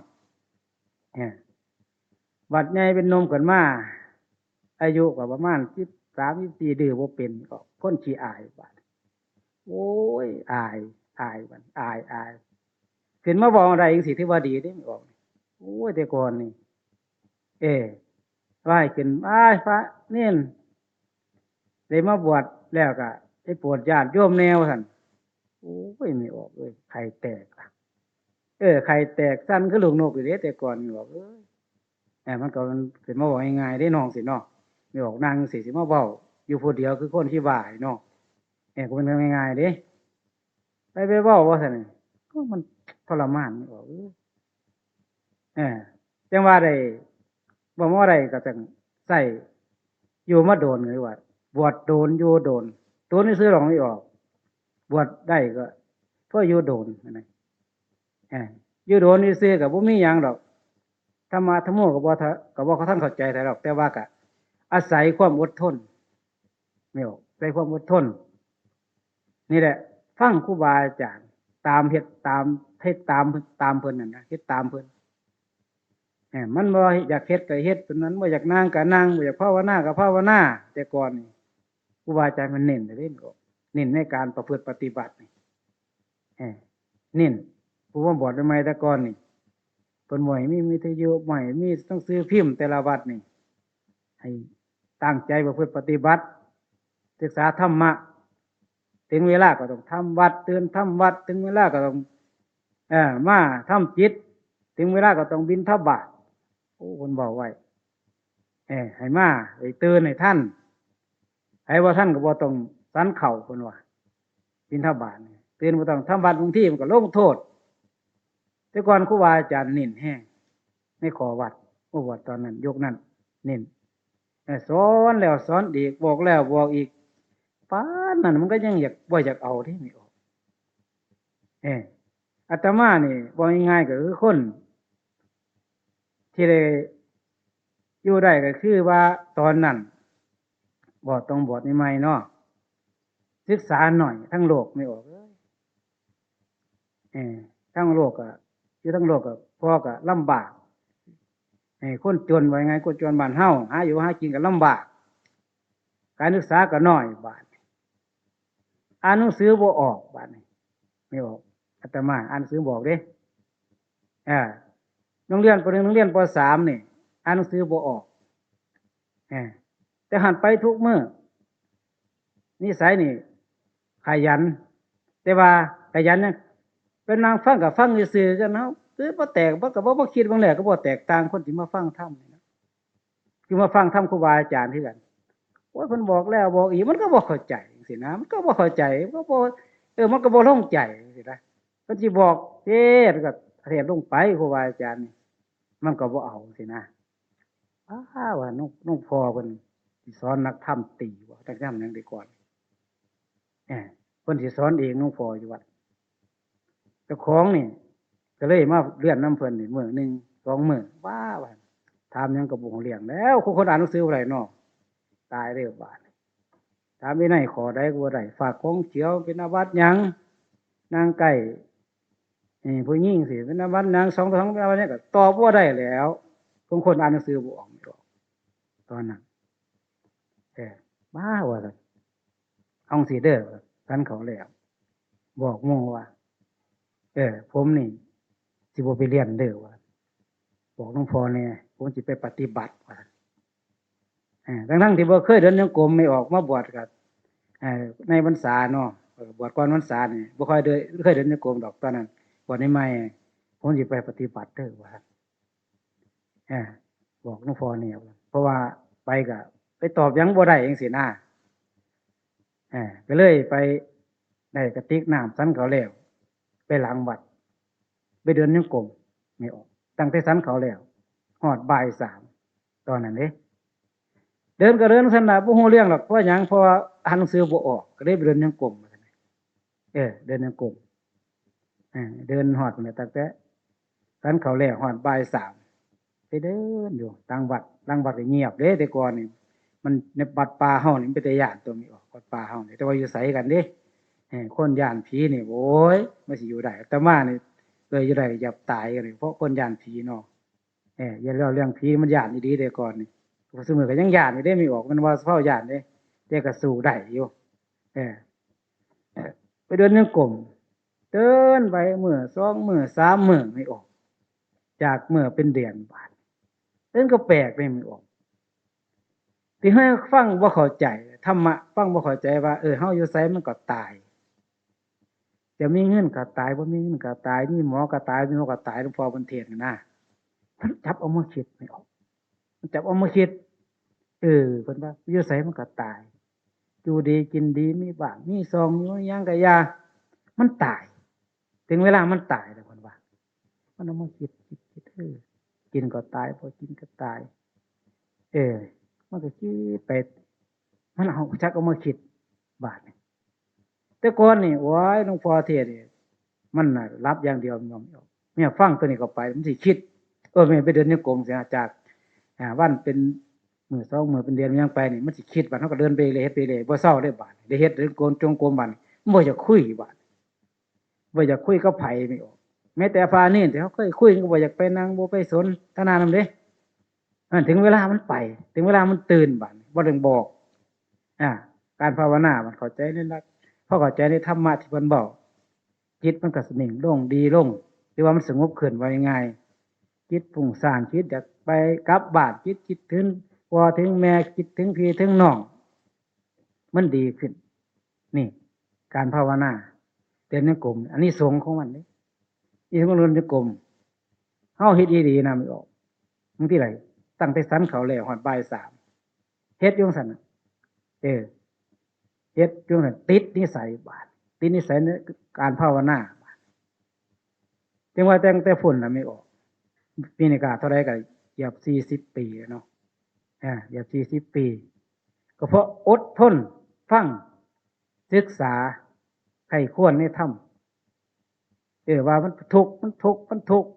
เออ บัดใหญ่เป็นหนุ่มขึ้นมา อายุก็ประมาณสิบสาม สิบสี่ ดื้อบ่เป็น ก็คนขี้อายบาด โอ้ย อาย อายบาด อาย อาย ขึ้นมาเว้าได้จังซี้ ถือว่าดีเด้ ไม่ออก โอ้ย แต่ก่อนนี่ เออ ว่าให้ขึ้น อ้าย พระเณร ได้มาบวชแล้วก็ไปโปรดญาติโยมแนวซั่น โอ้ย ไม่ออกเอ้ย ไข่แตกล่ะ เออ ไข่แตกสั่นคือลูกนกอยู่เด้ แต่ก่อนนี่บอก เอ้ย เออ มันก็ มันสิมาเว้าง่ายๆเด้ น้องสิเนาะ ไม่ออก นั่งสิ สิมาเว้าอยู่ผู้เดียวคือคนขี้บ้าเนาะ เออ ก็เป็นง่ายๆเด้ ไป ไปเว้าว่าซั่นนี่ ก็มันทรมาน ไม่ออก เออ เออ จังว่าได้ บ่มาได้ก็จังใส่ อยู่มาโดน หรือว่า บวชโดน อยู่โดน โดนซื่อๆหรอก ไม่ออก บวชได้ก็ เพราะอยู่โดนนะ เออ อยู่โดนซื่อๆก็บ่มีหยังดอก ธรรมะธรรมโมก็บ่ทะ ก็บ่ทันเข้าใจเท่าใดดอก แต่ว่าก็อาศัยความอดทน ไม่ออก อาศัยความอดทน นี่แหละ ฟังครูบาอาจารย์ ตามเฮ็ด ตาม เฮ็ดตาม ตามเพิ่นนั่นนะ เฮ็ดตามเพิ่น เออ มันบ่อยากเฮ็ดก็เฮ็ด เพิ่นนั้น บ่อยากนั่งก็นั่ง บ่อยากภาวนาก็ภาวนา แต่ก่อนนี่ ครูบาอาจารย์มันเน้นเด้ เน้นในการประพฤติปฏิบัตินี่ เออ เน้น ผู้มาบวชใหม่ๆแต่ก่อนนี่ เพิ่นบ่ให้มีวิทยุ บ่ให้มีหนังสือพิมพ์แต่ละวัดนี่ ให้ตั้งใจประพฤติปฏิบัติ ศึกษาธรรมะ ถึงเวลาก็ต้องทำวัตร ตื่นทำวัตร ถึงเวลาก็ต้อง เอ่อ มาทำกิจ ถึงเวลาก็ต้องบิณฑบาต โอ้ เพิ่นเว้าไว้ เออ ให้มา ให้ตื่นให้ทัน ไผบ่ทันก็บ่ต้องฉันข้าว เพิ่นว่า บิณฑบาตนี่ ตื่นบ่ต้องทำวัตร บางทีมันก็ลงโทษ แต่ก่อนครูบาอาจารย์เน้นแฮง ในข้อวัตร โอ้ วัตรตอนนั้น ยุคนั้น เน้น เออ สอนแล้วสอนอีก บอกแล้วบอกอีก ปานนั้นมันก็ยังอยาก บ่อยากเอาเด้ ไม่ออก เออ อาตมานี่ เว้าง่ายๆก็คือคน ที่ได้อยู่ได้ก็คือว่าตอนนั้น บวช ต้องบวชใหม่ๆเนาะ ศึกษาน้อย ทั้งโลก ไม่ออกเอ้ย เออ ทั้งโลกอะ อยู่ทั้งโลกอะ พ่อก็ลำบาก เออ คนจน ว่าไง คนจนบ้านเฮา หาอยู่หากินก็ลำบาก การศึกษาก็น้อย บาด อ่านหนังสือบ่ออก บาดนี้ ไม่ออก อาตมาอ่านหนังสือบ่ออกเด้ อ่า โรงเรียน ป.หนึ่ง โรงเรียน ป.สาม นี่ อ่านหนังสือบ่ออก เออ แต่หั้นไปทุกมื้อ นิสัยนี่ ขยัน แต่ว่าขยันเนี่ย เป็นนั่งฟังก็ฟังซื่อๆ กันเนาะ คือบ่แตก บ่ ก็บ่ บ่คิดเบิ่งแล้ว ก็บ่แตกต่างคนที่มาฟังธรรมนี่นะ คือมาฟังธรรมครูบาอาจารย์คือกัน โอ้ย เพิ่นบอกแล้วบอกอีก มันก็บ่เข้าใจจังซี้นะ มันก็บ่เข้าใจ มันก็บ่ เออ มันก็บ่ลงใจจังซี้นะ เพิ่นสิบอกเทศน์ก็เทศน์ลงไป ครูบาอาจารย์นี่ มันก็บ่เอาจังซี้นะ อ้า ว่าหลวง หลวงพ่อเพิ่นสิสอนนักธรรมตรีบ่ นักธรรมหยังดีก่อน เอ้อ เพิ่นสิสอนเองหลวงพ่ออยู่วัด เจ้าของนี่ ก็เลยมาเรียนนำเพิ่นนี่มื้อหนึ่งสองมื้อ ว้า ว่า ถามหยังก็บ่ฮู้เรื่องแล้ว คน คนอ่านหนังสือบ่ได้เนาะ ตายเด้อบาดนี้ ถามวินัยข้อใดก็บ่ได้ ฝากของเขียวเป็นอาบัติหยัง นั่งใกล้ เอ้อ ผู้หญิงสิเป็นอาบัติหยัง สองต่อสองเป็นอาบัติหยัง ก็ตอบบ่ได้แล้ว คน คนอ่านหนังสือบ่ออก ตอนนั้น เออ มาว่าซั่น เอาจั่งซี้เด้อ ฉันข้าวแล้ว บอกหมู่ว่า เออ ผมนี่สิบ่ไปเรียนเด้อ ว่า บอกหลวงพ่อแหน่ ผมสิไปปฏิบัติ ว่าซั่น เออ ทั้งๆที่บ่เคยเดินจงกรม ไม่ออกมาบวชก็ เอ่อ ในพรรษาเนาะ เอ่อ บวชก่อนพรรษานี่ บ่ค่อยเดิน เคยเดินจงกรมดอกตอนนั้น บวชใหม่ๆ ผมสิไปปฏิบัติเด้อ ว่าซั่น เออ บอกหลวงพ่อแหน่ เพราะว่าไปก็ไปตอบหยังบ่ได้จั่งซี้นะ เออ ก็เลยไปได้กระติกน้ำฉันข้าวแล้ว ไปหลังวัด ไปเดินจงกรม ไม่ออก ตั้งแต่ฉันข้าวแล้ว ฮอดบ่ายสาม ตอนนั้นเด้ เดินก็เดินซั่นล่ะ บ่ฮู้เรื่องหรอก เพราะหยัง เพราะว่าอ่านหนังสือบ่ออก ก็เลยไปเดินจงกรม เออ เดินจงกรม เออ เดินฮอดนั่นแหละ ตั้งแต่ฉันข้าวแล้วฮอดบ่ายสาม ไปเดินอยู่ตามวัด หลังวัดก็เงียบเด้ แต่ก่อนนี่ มันในวัดป่าเฮานี่มันเป็นตาย้านตัว ไม่ออก วัดป่าเฮานี่ แต่ว่าอยู่ไสกันเด้ เออ คนย้านผีนี่ โอ้ย มันสิอยู่ได้ อาตมานี่ เลยอยู่ได้ก็อยากตายกันเลย เพราะคนย้านผีเนาะ เออ อย่าเล่าเรื่องผี มันย้านอีหลีเด้ก่อนนี่ ซุมื้อก็ยังย้านอยู่เด้ ไม่ออก มันว่าเซาย้านเด้ แต่ก็สู้ได้อยู่ เออ ไปเดินจงกรม เดินไปมื้อสองมื้อสามมื้อ ไม่ออก จากมื้อเป็นเดือนบาด เดินก็แปลกเลย ไม่ออก ที่ให้ฟังบ่เข้าใจ ธรรมะฟังบ่เข้าใจว่า เออ เฮาอยู่ไสมันก็ตาย จะมีเงินก็ตาย บ่มีเงินก็ตาย มีหมอก็ตาย มีหมอก็ตาย หลวงพ่อเพิ่นเทศน์น่ะนะ มันจับเอามาคิดไม่ออก มันจับเอามาคิด เออ เพิ่นว่า อยู่ไสมันก็ตาย อยู่ดีกินดี มีบ้าน มีซอง อยู่หยังก็อย่า มันตาย ถึงเวลามันตายแล้ว เพิ่นว่า มันเอามาคิด คิด คิด เออ กินก็ตาย บ่กินก็ตาย เออ มันก็คิดไป มันเอา จักเอามาคิด บาดนี้ แต่ก่อนนี่ โอ้ย หลวงพ่อเทศน์นี่ มันน่ะหลับอย่างเดียว มันยอม เนี่ย ฟังตัวนี้เข้าไป มันสิคิด เออ แม่นไปเดินจงกรมเสีย จาก อ่า วันเป็นมื้อสองมื้อเป็นเดือน ยังไปนี่ มันสิคิด บาดเฮาก็เดินไปเรื่อย เฮ็ดไปเรื่อย บ่เซาเด้บาด ได้เฮ็ดเดินจงกรม บาดนี้ มันบ่อยากคุย บาด บ่อยากคุยกับไผไม่ออก แม้แต่พระเณรที่เขาเคยคุยก็บ่อยากไปนั่ง บ่ไปสนทนานำเด้ อันถึงเวลามันไป ถึงเวลามันตื่น บาดนี้ บ่ต้องบอก อ่า การภาวนามันเข้าใจในหลัก พอเข้าใจในธรรมะที่เพิ่นบอก จิตมันก็สนิ่งลง ดีลง หรือว่ามันสงบขึ้น ว่าง่ายๆ จิตฟุ้งซ่าน จิตอยากไปกลับบ้าน จิตคิดถึงพ่อถึงแม่ คิดถึงพี่ถึงน้อง มันดีขึ้น นี่ การภาวนา เดินจงกรม อานิสงส์ของมันเด้ อีสงส์เดินจงกรม เฮาเฮ็ดอีหลีนะ ไม่ออก บางทีหลาย ตั้งแต่ฉันข้าวแล้วฮอดบ่ายสาม เฮ็ดอยู่จั่งซั่นน่ะ เออ เฮ็ดอยู่จั่งซั่น ติดนิสัยบาด ติดนิสัยในการภาวนาบาด จั่งว่าตั้งแต่พุ้นน่ะ ไม่ออก ปีนี้ก็เท่าใดก็เกือบสี่สิบปีแล้วเนาะ อ่า เกือบสี่สิบปี ก็เพราะอดทนฟัง ศึกษา ใคร่ครวญในธรรม เออ ว่ามันทุกข์ มันทุกข์ มันทุกข์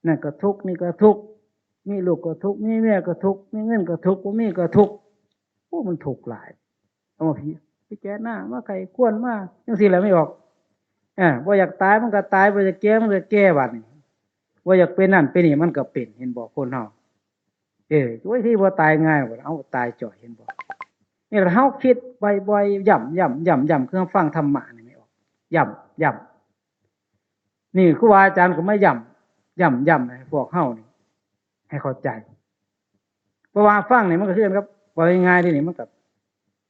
นั่นก็ทุกข์ นี่ก็ทุกข์ มีลูกก็ทุกข์ มีเมียก็ทุกข์ มีเงินก็ทุกข์ บ่มีก็ทุกข์ โอ้ มันทุกข์หลาย เอามาพิ พิจารณา มาใคร่ครวญ มาจั่งซี้แหละ ไม่ออก อ่า บ่อยากตายมันก็ตาย บ่อยากแก่มันก็แก่ บาดนี้ บ่อยากเป็นนั่นเป็นนี่มันก็เป็น เห็นบ่ คนเฮา เออ โอ้ย ที่บ่ตายง่าย บ่ เอาตายจ่อย เห็นบ่ นี่ล่ะ เฮาคิดบ่อยๆ ย้ำๆ ย้ำๆ คือฟังธรรมะนี่ ไม่ออก ย้ำๆ นี่ครูบาอาจารย์ก็มาย้ำ ย้ำๆ ให้พวกเฮานี่ ให้เข้าใจ เพราะว่าฟังนี่มันก็คือกันกับ เว้าง่ายๆ เด้นี่ มันก็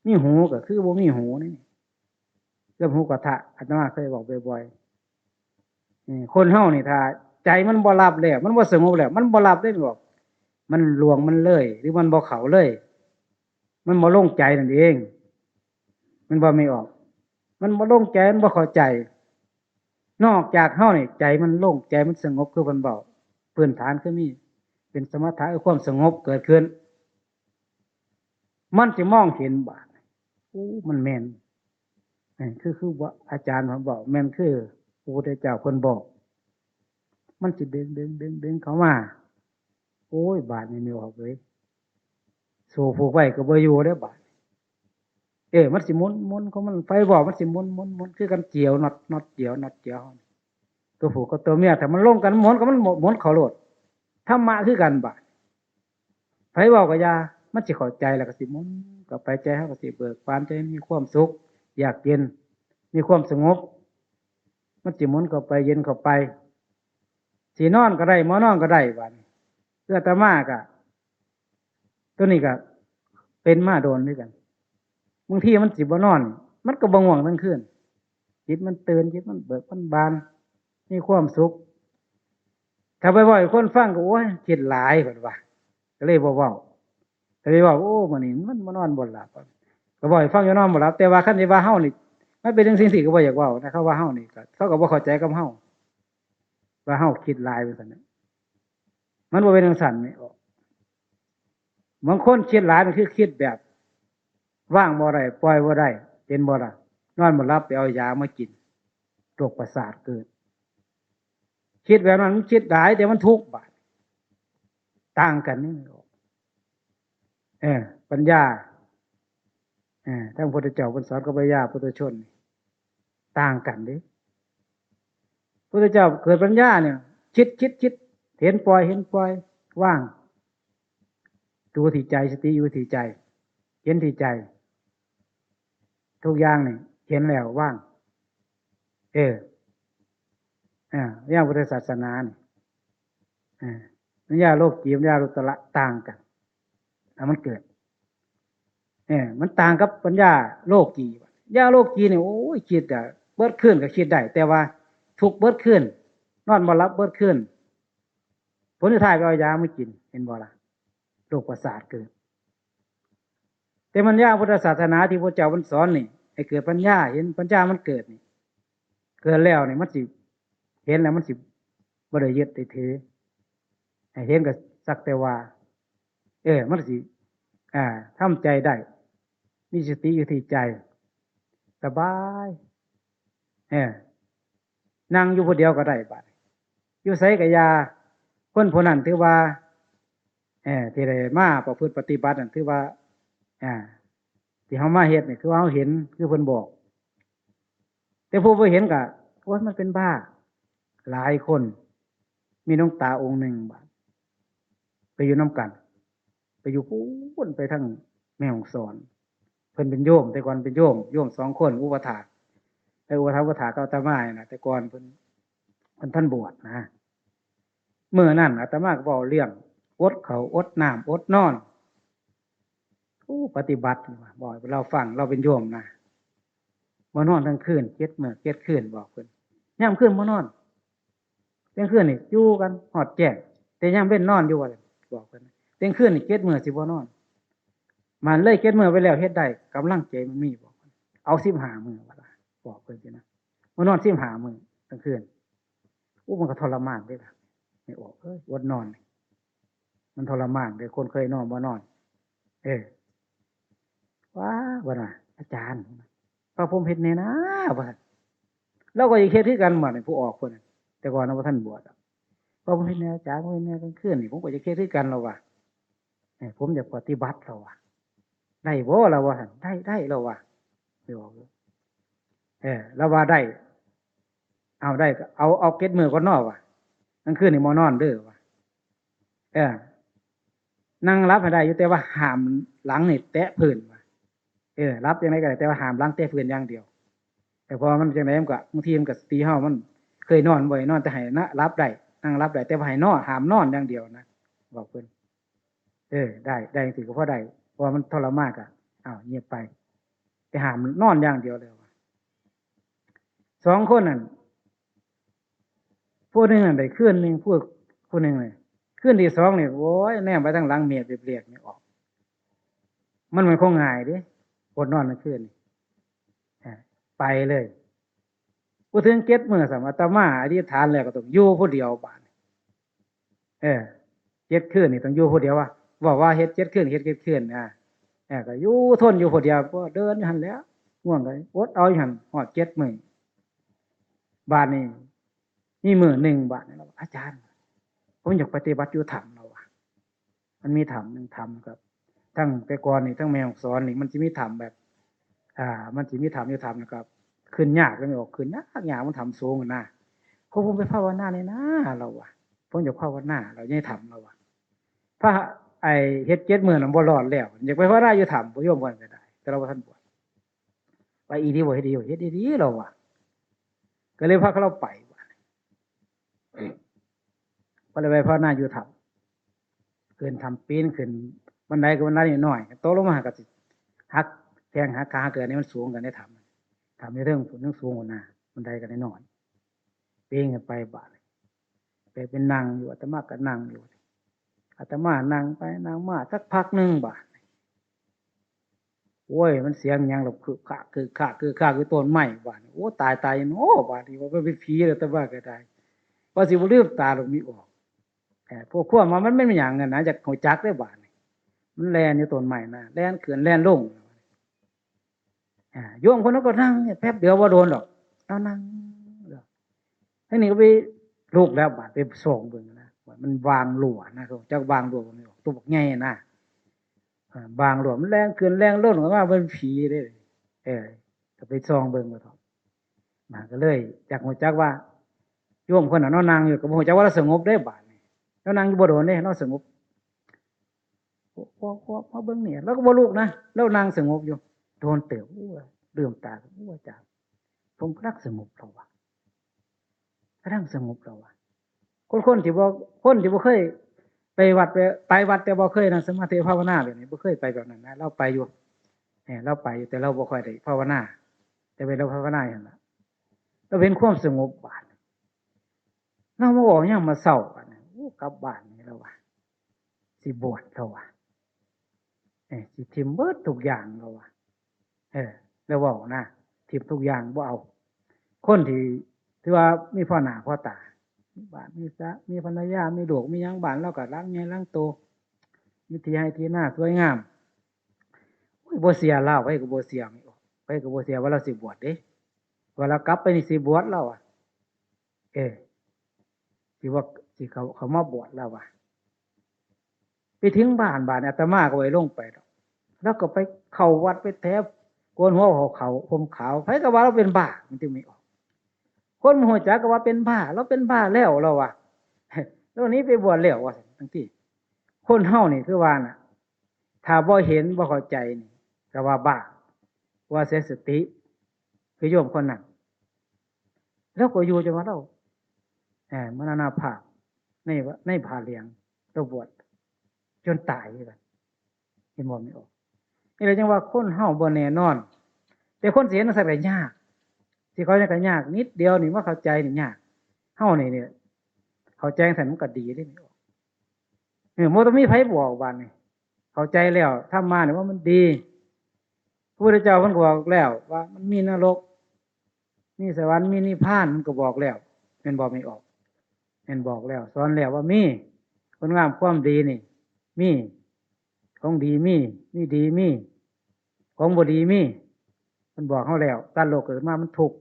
มีหูก็คือบ่มีหูนี่ เรื่องหมูกระทะ อาตมาเคยบอกบ่อยๆ นี่ คนเฮานี่ ถ้าใจมันบ่รับแล้ว มันบ่สงบแล้ว มันบ่รับเลย บอก มันล่วง มันเลย หรือมันบ่เข้าเลย มันบ่ลงใจนั่นเอง มันบ่ ไม่ออก มันบ่ลงใจ มันบ่เข้าใจ นอกจากเฮานี่ ใจมันลง ใจมันสงบ คือเพิ่นเว้า พื้นฐานคือมี เป็นสมถะคือความสงบเกิดขึ้น มันสิมองเห็นบาด โอ้ มันแม่น เอ้ย คือ คือว่าอาจารย์เพิ่นเว้า แม่นคือพระพุทธเจ้าเพิ่นบอก มันสิดึง ดึง ดึง ดึงเข้ามา โอ้ย บาดนี้ไม่ออกเลย สู้ผู้ไว้ก็บ่อยู่เด้อบาด เอ้ย มันสิหมุน หมุนของมัน ไฟเว้ามันสิหมุน หมุน หมุน คือกันเจียว น็อต น็อตเจียว น็อตเจียว ตัวผู้กับตัวเมีย ถ้ามันลงกันหมุนก็มันหมุนเข้าโลด ธรรมะคือกันบาด ไผเว้าก็อย่า มันสิเข้าใจแล้วก็สิหมุนกลับไป ใจเฮาก็สิเบิกบาน ใจมีความสุข อยากเย็น มีความสงบ มันสิหมุนเข้าไป เย็นเข้าไป สินอนก็ได้ บ่นอนก็ได้ บาดนี้ คืออาตมาก็ ตัวนี้ก็เป็นมาโดนคือกัน บางทีมันสิบ่นอน มันก็บ่ง่วงทั้งคืน จิตมันตื่น จิตมันเบิก มันบาน มีความสุข ถ้าไปเว้าให้คนฟังก็ โอ้ย คิดหลาย เพิ่นว่า ก็เลยบ่เว้า ก็เลยเว้า โอ้ มื้อนี้มันมานอนบ่หลับ ก็เว้าให้ฟังอยู่นอนบ่หลับ แต่ว่าคันสิว่าเฮานี่ มันเป็นจังซี่ ก็บ่อยากเว้านะ เขาว่าเฮานี่ก็ เขาก็บ่เข้าใจกับเฮา ว่าเฮาคิดหลายว่าซั่นน่ะ มันบ่เป็นจังซั่นนี่ บางคนคิดหลายนี่คือคิดแบบวางบ่ได้ ปล่อยบ่ได้ เป็นบ่ล่ะ นอนบ่หลับ ไปเอายามากิน โรคประสาทเกิด คิดแบบนั้นมันคิดหลาย แต่มันทุกข์บาด ต่างกันนี่ เออ ปัญญา เออ ทั้งพุทธเจ้าเพิ่นสอนกับปัญญาปุถุชนนี่ ต่างกันเด้ พุทธเจ้าเกิดปัญญาเนี่ย คิด คิด คิด เห็นปล่อย เห็นปล่อย วาง ดูที่ใจ สติอยู่ที่ใจ เห็นที่ใจ ทุกอย่างนี่ เห็นแล้ววาง เออ อ่า อย่างพุทธศาสนานี่ อ่า ปัญญาโลกี ปัญญาโลกุตระต่างกัน อ่ะ มันเกิด เออ มันต่างกับปัญญาโลกี ปัญญาโลกีนี่ โอ้ย คิดอะ เบิดคืนก็คิดได้ แต่ว่าทุกข์เบิดคืน นอนบ่หลับเบิดคืน ผลสุดท้ายก็เอายามากิน เห็นบ่ล่ะ โรคประสาทเกิด แต่ปัญญาพุทธศาสนาที่พระเจ้ามันสอนนี่ ให้เกิดปัญญา เห็นปัญญามันเกิดนี่ เกิดแล้วนี่มันสิ เห็นแล้วมันสิบ่ได้ยึดได้ถือ ให้เห็นก็สักแต่ว่า เออ มันสิ อ่า ทำใจได้ มีสติอยู่ที่ใจ สบาย เออ นั่งอยู่ผู้เดียวก็ได้บาด อยู่ไสก็อย่า คนผู้นั้นถือว่า เออ ที่ได้มาประพฤติปฏิบัตินั่นถือว่า อ่า ที่เฮามาเฮ็ดนี่คือว่าเฮาเห็น คือเพิ่นบอก แต่ผู้บ่เห็นก็ โอ๊ย มันเป็นบ้า หลายคน มีหลวงตาองค์หนึ่งบาด ไปอยู่นำกัน ไปอยู่พู้น ไปทางแม่ฮ่องสอน เพิ่นเป็นโยม แต่ก่อนเป็นโยม โยมสองคน อุปัฏฐาก แต่อุปัฏฐาก อุปัฏฐากกับอาตมานี่นะ แต่ก่อนเพิ่น เพิ่นทันบวชนะ มื้อนั้นอาตมาก็เว้าเรื่องอดข้าว อดน้ำ อดนอน โอ้ ปฏิบัติ บอกให้เราฟัง เราเป็นโยมนะ บ่นอนทั้งคืน เจ็ดมื้อ เจ็ดคืน บอกเพิ่น ยามคืนบ่นอน เที่ยงคืนนี่อยู่กันฮอดแจ้ง แต่ยามเว็นนอนอยู่ว่าซั่น บอกเพิ่น เที่ยงคืนนี่เจ็ดมื้อสิบ่นอน มันเลยเจ็ดมื้อไปแล้วเฮ็ดได้ กำลังใจมันมี บอกเพิ่น เอาสิบห้ามื้อว่าล่ะ บอกเพิ่นซี้นะ บ่นอนสิบห้ามื้อกลางคืน โอ้ มันก็ทรมานเด้ล่ะ ไม่ออกเอ้ย อดนอนนี่ มันทรมานเด้ คนเคยนอนบ่นอน เออ ว้า ว่าน่ะ อาจารย์ พระผมเฮ็ดแน่นะ ว่าซั่น เราก็อยากเฮ็ดคือกันบัดนี้ ผู้ออกเพิ่นน่ะ แต่ก่อนเราบ่ทันบวชอะ พระผมเฮ็ดแน่อาจารย์ ผมเฮ็ดแน่กลางคืนนี่ ผมก็อยากเฮ็ดคือกัน เราว่า เออ ผมอยากปฏิบัติ เราว่า ได้บ่ เราว่าซั่น ได้ ได้ เราว่า เออ เราว่าได้ เอาได้ก็เอา เอาเจ็ดมื้อก่อนเนาะ ว่า กลางคืนนี่บ่นอนเด้อ ว่า เออ นั่งหลับให้ได้อยู่ แต่ว่าห้ามหลังนี่แตะพื้น ว่า เออ หลับจังไดก็ได้ แต่ว่าห้ามหลังแตะพื้นอย่างเดียว แต่พอมันจังไดมันก็ บางทีมันก็สติเฮามันเคยนอนบ่ได้นอน แต่ให้นะ หลับได้ นั่งหลับได้ แต่ว่าให้นอน ห้ามนอนอย่างเดียวนะ บอกเพิ่น เออ ได้ ได้จังซี้ก็พอได้ เพราะว่ามันทรมานก็ อ้าว เงียบไป แต่ห้ามนอนอย่างเดียวเลยว่า สองคนนั่น ผู้หนึ่งนั่นได้คืนหนึ่ง ผู้ ผู้หนึ่งเลย คืนที่สองนี่ โอ้ย แนมไปทางหลัง เมฆเรียบๆนี่ออก มันมันคงง่ายเด้ อดนอนกลางคืนนี่ อ่า ไปเลย พอถึงเจ็ดมื้อ สมอาตมาอธิษฐานแล้วก็ต้องอยู่ผู้เดียวบาดนี้ เออ เจ็ดคืนนี่ต้องอยู่ผู้เดียววะ บอกว่าเฮ็ดเจ็ดคืน เฮ็ดเจ็ดคืนนะ เออ ก็อยู่ทนอยู่ผู้เดียว ก็เดินอยู่หั่นแหล้ว ง่วงก็อดเอาอยู่หั่น ฮอดเจ็ดมื้อ บาดนี้ มีมื้อหนึ่งบาดนี้ "อาจารย์ ผมอยากปฏิบัติอยู่ถ้ำ" แล้วว่า มันมีถ้ำหนึ่งถ้ำครับ ทั้งแต่ก่อนนี่ ทั้งแม่ฮ่องสอนนี่ มันสิมีถ้ำแบบ อ่า มันสิมีถ้ำอยู่ถ้ำนะครับ ขึ้นยากเลย ไม่ออก ขึ้นยากยาก มันถ้ำสูงนะ "พวกผมไปภาวนาเลยนะ" เราว่า "ผมอยากภาวนา" เรายังถ้ำ เราว่า พระ ไอ้เฮ็ดเจ็ดมื้อนั้นบ่รอดแล้ว อยากไปภาวนาอยู่ถ้ำ บ่ยอมกันก็ได้ แต่เราบ่ทันบวช "ไปอีหลีบ่ เฮ็ดอีหลีบ่" "เฮ็ดอีหลี" เราว่า ก็เลยพาเขาเราไป ก็เลยไปภาวนาอยู่ถ้ำ ขึ้นถ้ำปีนขึ้นบันไดก็บันไดน้อยๆ ตกลงมาก็สิหักแข้งหักขาหักเกิด นี่มันสูงกันในถ้ำ ถ้ำในเทิงสูง เทิงสูงหัวหน้า บันไดก็น้อยๆ ปีนขึ้นไปบาด ไปเป็นนั่งอยู่ อาตมาก็นั่งอยู่ อาตมานั่งไปนั่งมาสักพักหนึ่งบาด โอ้ย มันเสียงหยังล่ะ คึกคัก คึกคัก คึกคัก อยู่ต้นไม้บาดนี้ โอ้ ตาย ตายเนาะ บาดนี้ ว่ามันเป็นผีแล้ว แต่ว่าก็ได้ ว่าสิบ่ลืมตาลงมีออก เอ่อ พวกความว่ามันเป็นหยังอะนะ อยากรู้จักเด้อบาดนี้ มันแล่นอยู่ต้นไม้นะ แล่นขึ้นแล่นลง อ่า โยมคนนั้นก็นั่งเนี่ย แป๊บเดียวบ่โดนดอก เรานั่ง ทีนี้ก็ไปลุกแล้วบาด ไปส่องเบิ่งนะ ว่ามันวางหลัวนะ จักวางหลัวบ่ ตัวบักใหญ่นะ อ่า บางหลวมแรงขึ้นแรงลง ก็ว่าเป็นผีเด้ เออ ก็ไปส่องเบิ่งว่าเถาะ มาก็เลยอยากรู้จักว่า โยมคนนั้นเนาะนั่งอยู่ ก็บ่รู้จักว่าเราสงบเด้บาดนี้ เรานั่งอยู่บ่โดนเด้ เราสงบ พวก พวก พวกมาเบิ่งนี่ เราก็บ่ลุกนะ เรานั่งสงบอยู่ โดนเติบ โอ้ย ลืมตา โอ้ย อาจารย์ ผมกำลังสงบแล้วว่ะ กำลังสงบแล้วว่ะ คน คนที่บ่ คนที่บ่เคยไปวัด ไป ไปวัดแต่บ่เคยนั่งสมาธิภาวนาแบบนี้ บ่เคยไปแบบนั้นนะ เราไปอยู่ เออ เราไปอยู่ แต่เราบ่ค่อยได้ภาวนา แต่เวลาภาวนาหั่นล่ะ เราเห็นความสงบบาด เรามาออกยามมื้อเช้าบาดนี้ โอ้ กลับบ้านนี่แล้วว่ะ สิบวชแล้วว่ะ เออ สิถิ่มเบิดทุกอย่างแล้วว่ะ เออ แล้วเว้านะ ถิ่มทุกอย่างบ่เอา คนที่ถือว่ามีพ่อหน้าพ่อตา มีบ้าน มีสระ มีภรรยา มีลูก มีหยัง บ้านเราก็หลังใหญ่หลังโต มีที่ไร่ที่นาสวยงาม โอ้ย บ่เชื่อลาว ไผก็บ่เชื่อ ไผก็บ่เชื่อว่าเราสิบวชเด้ ว่าเรากลับไปนี่สิบวชแล้วอะ เออ สิว่า สิเขา เขามาบวชแล้วว่ะ ไปถึงบ้าน บ้านอาตมาก็บ่ได้ลงไปดอก แล้วก็ไปเข้าวัดไปแถว โกนหัวห่มขาว ห่มขาว ไผก็ว่าเราเป็นบ้า มันจึงไม่ออก คนบ่รู้จักก็ว่าเป็นบ้า เราเป็นบ้าแล้ว เราว่า แล้วนี้ไปบวชแล้วว่า จั่งซี้ คนเฮานี่คือว่าน่ะ ถ้าบ่เห็นบ่เข้าใจนี่ ก็ว่าบ้า ว่าเสียสติ คือโยมคนนั้น แล้วก็อยู่จนว่าเรา เอ่อ มรณภาพใน ในผ้าเหลือง เราบวชจนตายคือกัน เห็นบ่ ไม่ออก นี่แหละจั่งว่าคนเฮาบ่แน่นอน แต่คนสิเห็นจั่งซั้นก็ยาก สิเข้าใจก็ยาก นิดเดียวนี่มาเข้าใจนี่ยาก เฮานี่เนี่ย เข้าใจจั่งซั้นมันก็ดีเด้ ไม่ออก เออ บ่ต้องมีไผบอกบาดนี้ เข้าใจแล้ว ธรรมะนี่ว่ามันดี พระพุทธเจ้าเพิ่นก็บอกแล้วว่ามันมีนรก มีสวรรค์ มีนิพพาน มันก็บอกแล้ว แม่นบอกไม่ออก แม่นบอกแล้ว สอนแล้วว่ามี คุณงามความดีนี่ มี ของดีมี มีดีมี ของบ่ดีมี มันบอกเฮาแล้ว สัตว์โลกเกิดมามันทุกข์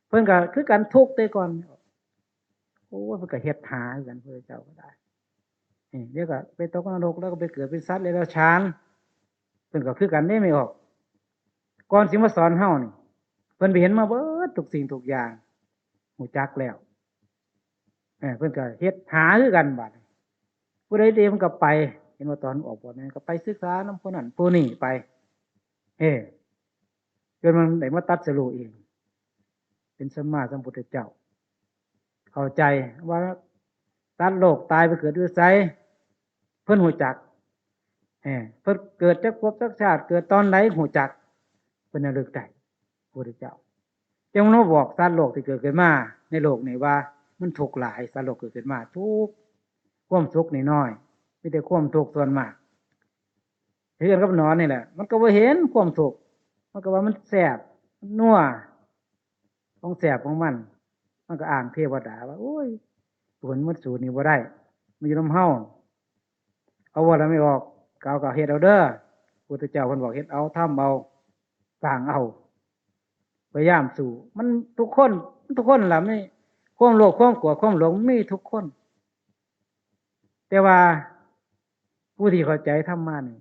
เพิ่นก็คือกันทุกข์แต่ก่อน โอ้ย เพิ่นก็เฮ็ดหาคือกัน พระเจ้าก็ได้ นี่ เดี๋ยวก็ไปตกนรก แล้วก็ไปเกิดเป็นสัตว์เดรัจฉาน เพิ่นก็คือกันเด้ ไม่ออก ก่อนสิมาสอนเฮานี่ เพิ่นไปเห็นมาเบิดทุกสิ่งทุกอย่าง รู้จักแล้ว เออ เพิ่นก็เฮ็ดหาคือกันบาดนี้ ผู้ใดดีมันก็ไป เห็นว่าตอนออกบวชนี่ก็ไปศึกษานำผู้นั้นผู้นี้ไป เออ จนมันได้มาตรัสรู้เอง เป็นสัมมาสัมพุทธเจ้า เข้าใจว่าสัตว์โลกตายไปเกิดอยู่ไส เพิ่นรู้จัก เออ เพิ่นเกิดจักภพจักชาติ เกิดตอนใดรู้จัก เพิ่นระลึกได้ พระพุทธเจ้า จั่งมาบอกสัตว์โลกที่เกิดขึ้นมาในโลกนี้ว่ามันทุกข์หลาย สัตว์โลกเกิดขึ้นมาทุกข์ ความสุขนี่น้อย มีแต่ความทุกข์ส่วนมาก คือกันกับหนอนนี่แหละ มันก็บ่เห็นความทุกข์ มันก็ว่ามันแซ่บ มันนัว ของแซ่บของมัน มันก็อ้างเทวดาว่า โอ้ย เพิ่นมันสู้นี่บ่ได้ มันอยู่นำเฮา เอาว่าแล้วไม่ออก ก็เอาก็เฮ็ดเอาเด้อ พุทธเจ้าเพิ่นบอกเฮ็ดเอา ทำเอา สร้างเอา พยายามสู้ มันทุกคน ทุกคนล่ะมีความโลภ ความโกรธ ความหลง มีทุกคน แต่ว่าผู้ที่เข้าใจธรรมะนี่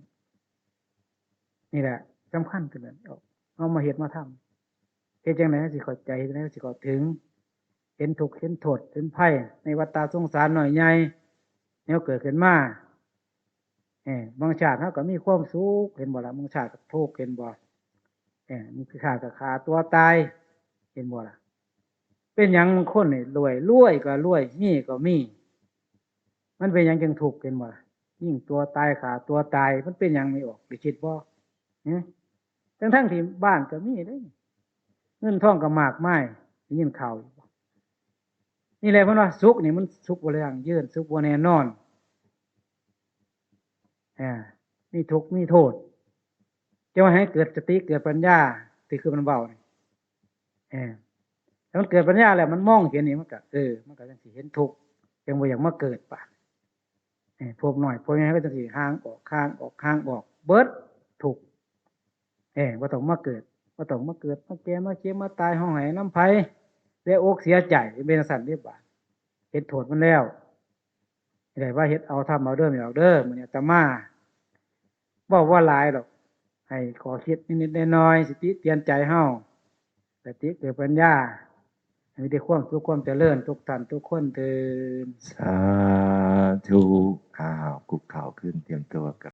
นี่แหละสำคัญที่สุด เอามาเฮ็ดมาทำ เฮ็ดจั่งใด๋สิเข้าใจ เฮ็ดจั่งใด๋สิเข้าถึง เห็นทุกข์ เห็นโทษ เห็นภัย ในวัฏฏะสงสารน้อยใหญ่ แนวเกิดขึ้นมา เออ บางชาติเฮาก็มีความสุข เห็นบ่ล่ะ บางชาติก็ทุกข์ เห็นบ่ เออ มันคือฆ่าก็ฆ่าตัวตาย เห็นบ่ล่ะ เป็นหยังบางคนนี่รวย รวยก็รวย มีก็มี มันเป็นหยังจึงทุกข์ เห็นบ่ล่ะ ยิงตัวตาย ฆ่าตัวตาย มันเป็นหยังไม่ออก ได้คิดบ่ หึ ทั้งๆที่บ้านก็มีเด้ เงินทองก็มากมาย ได้ยินข่าวอยู่บ่ นี่แหละเพิ่นว่าสุขนี่มันสุขบ่ยั่งยืน สุขบ่แน่นอน อ่า มีทุกข์มีโทษ จะว่าให้เกิดสติเกิดปัญญา ที่คือมันเว้านี่ เออ ถ้ามันเกิดปัญญาแล้วมันมองเห็นนี่มันก็ เออ มันก็จั่งสิเห็นทุกข์ จั่งบ่อยากมาเกิดบาด เออ ภพน้อย ภพใหญ่ก็จั่งสิห่างออก ห่างออก ห่างออก เบิดทุกข์ เออ บ่ต้องมาเกิด บ่ต้องมาเกิด มาแก่ มาเจ็บ มาตาย ร้องไห้นำไผ เสียอกเสียใจ เป็นจั่งซั้นเด้บาด เห็นโทษมันแล้ว ได้ว่าเฮ็ดเอา ทำเอาเด้อ ไม่ออกเด้อ มื้อนี้อาตมาเว้าบ่หลายดอก ให้ข้อคิดนิดๆน้อยๆ สิติเตือนใจเฮา สติเกิดปัญญา ให้มีแต่ความสุขความเจริญทุกท่านทุกคนเทอญ สาธุ อ้าว คุกเข่าขึ้น เตรียมตัวกับ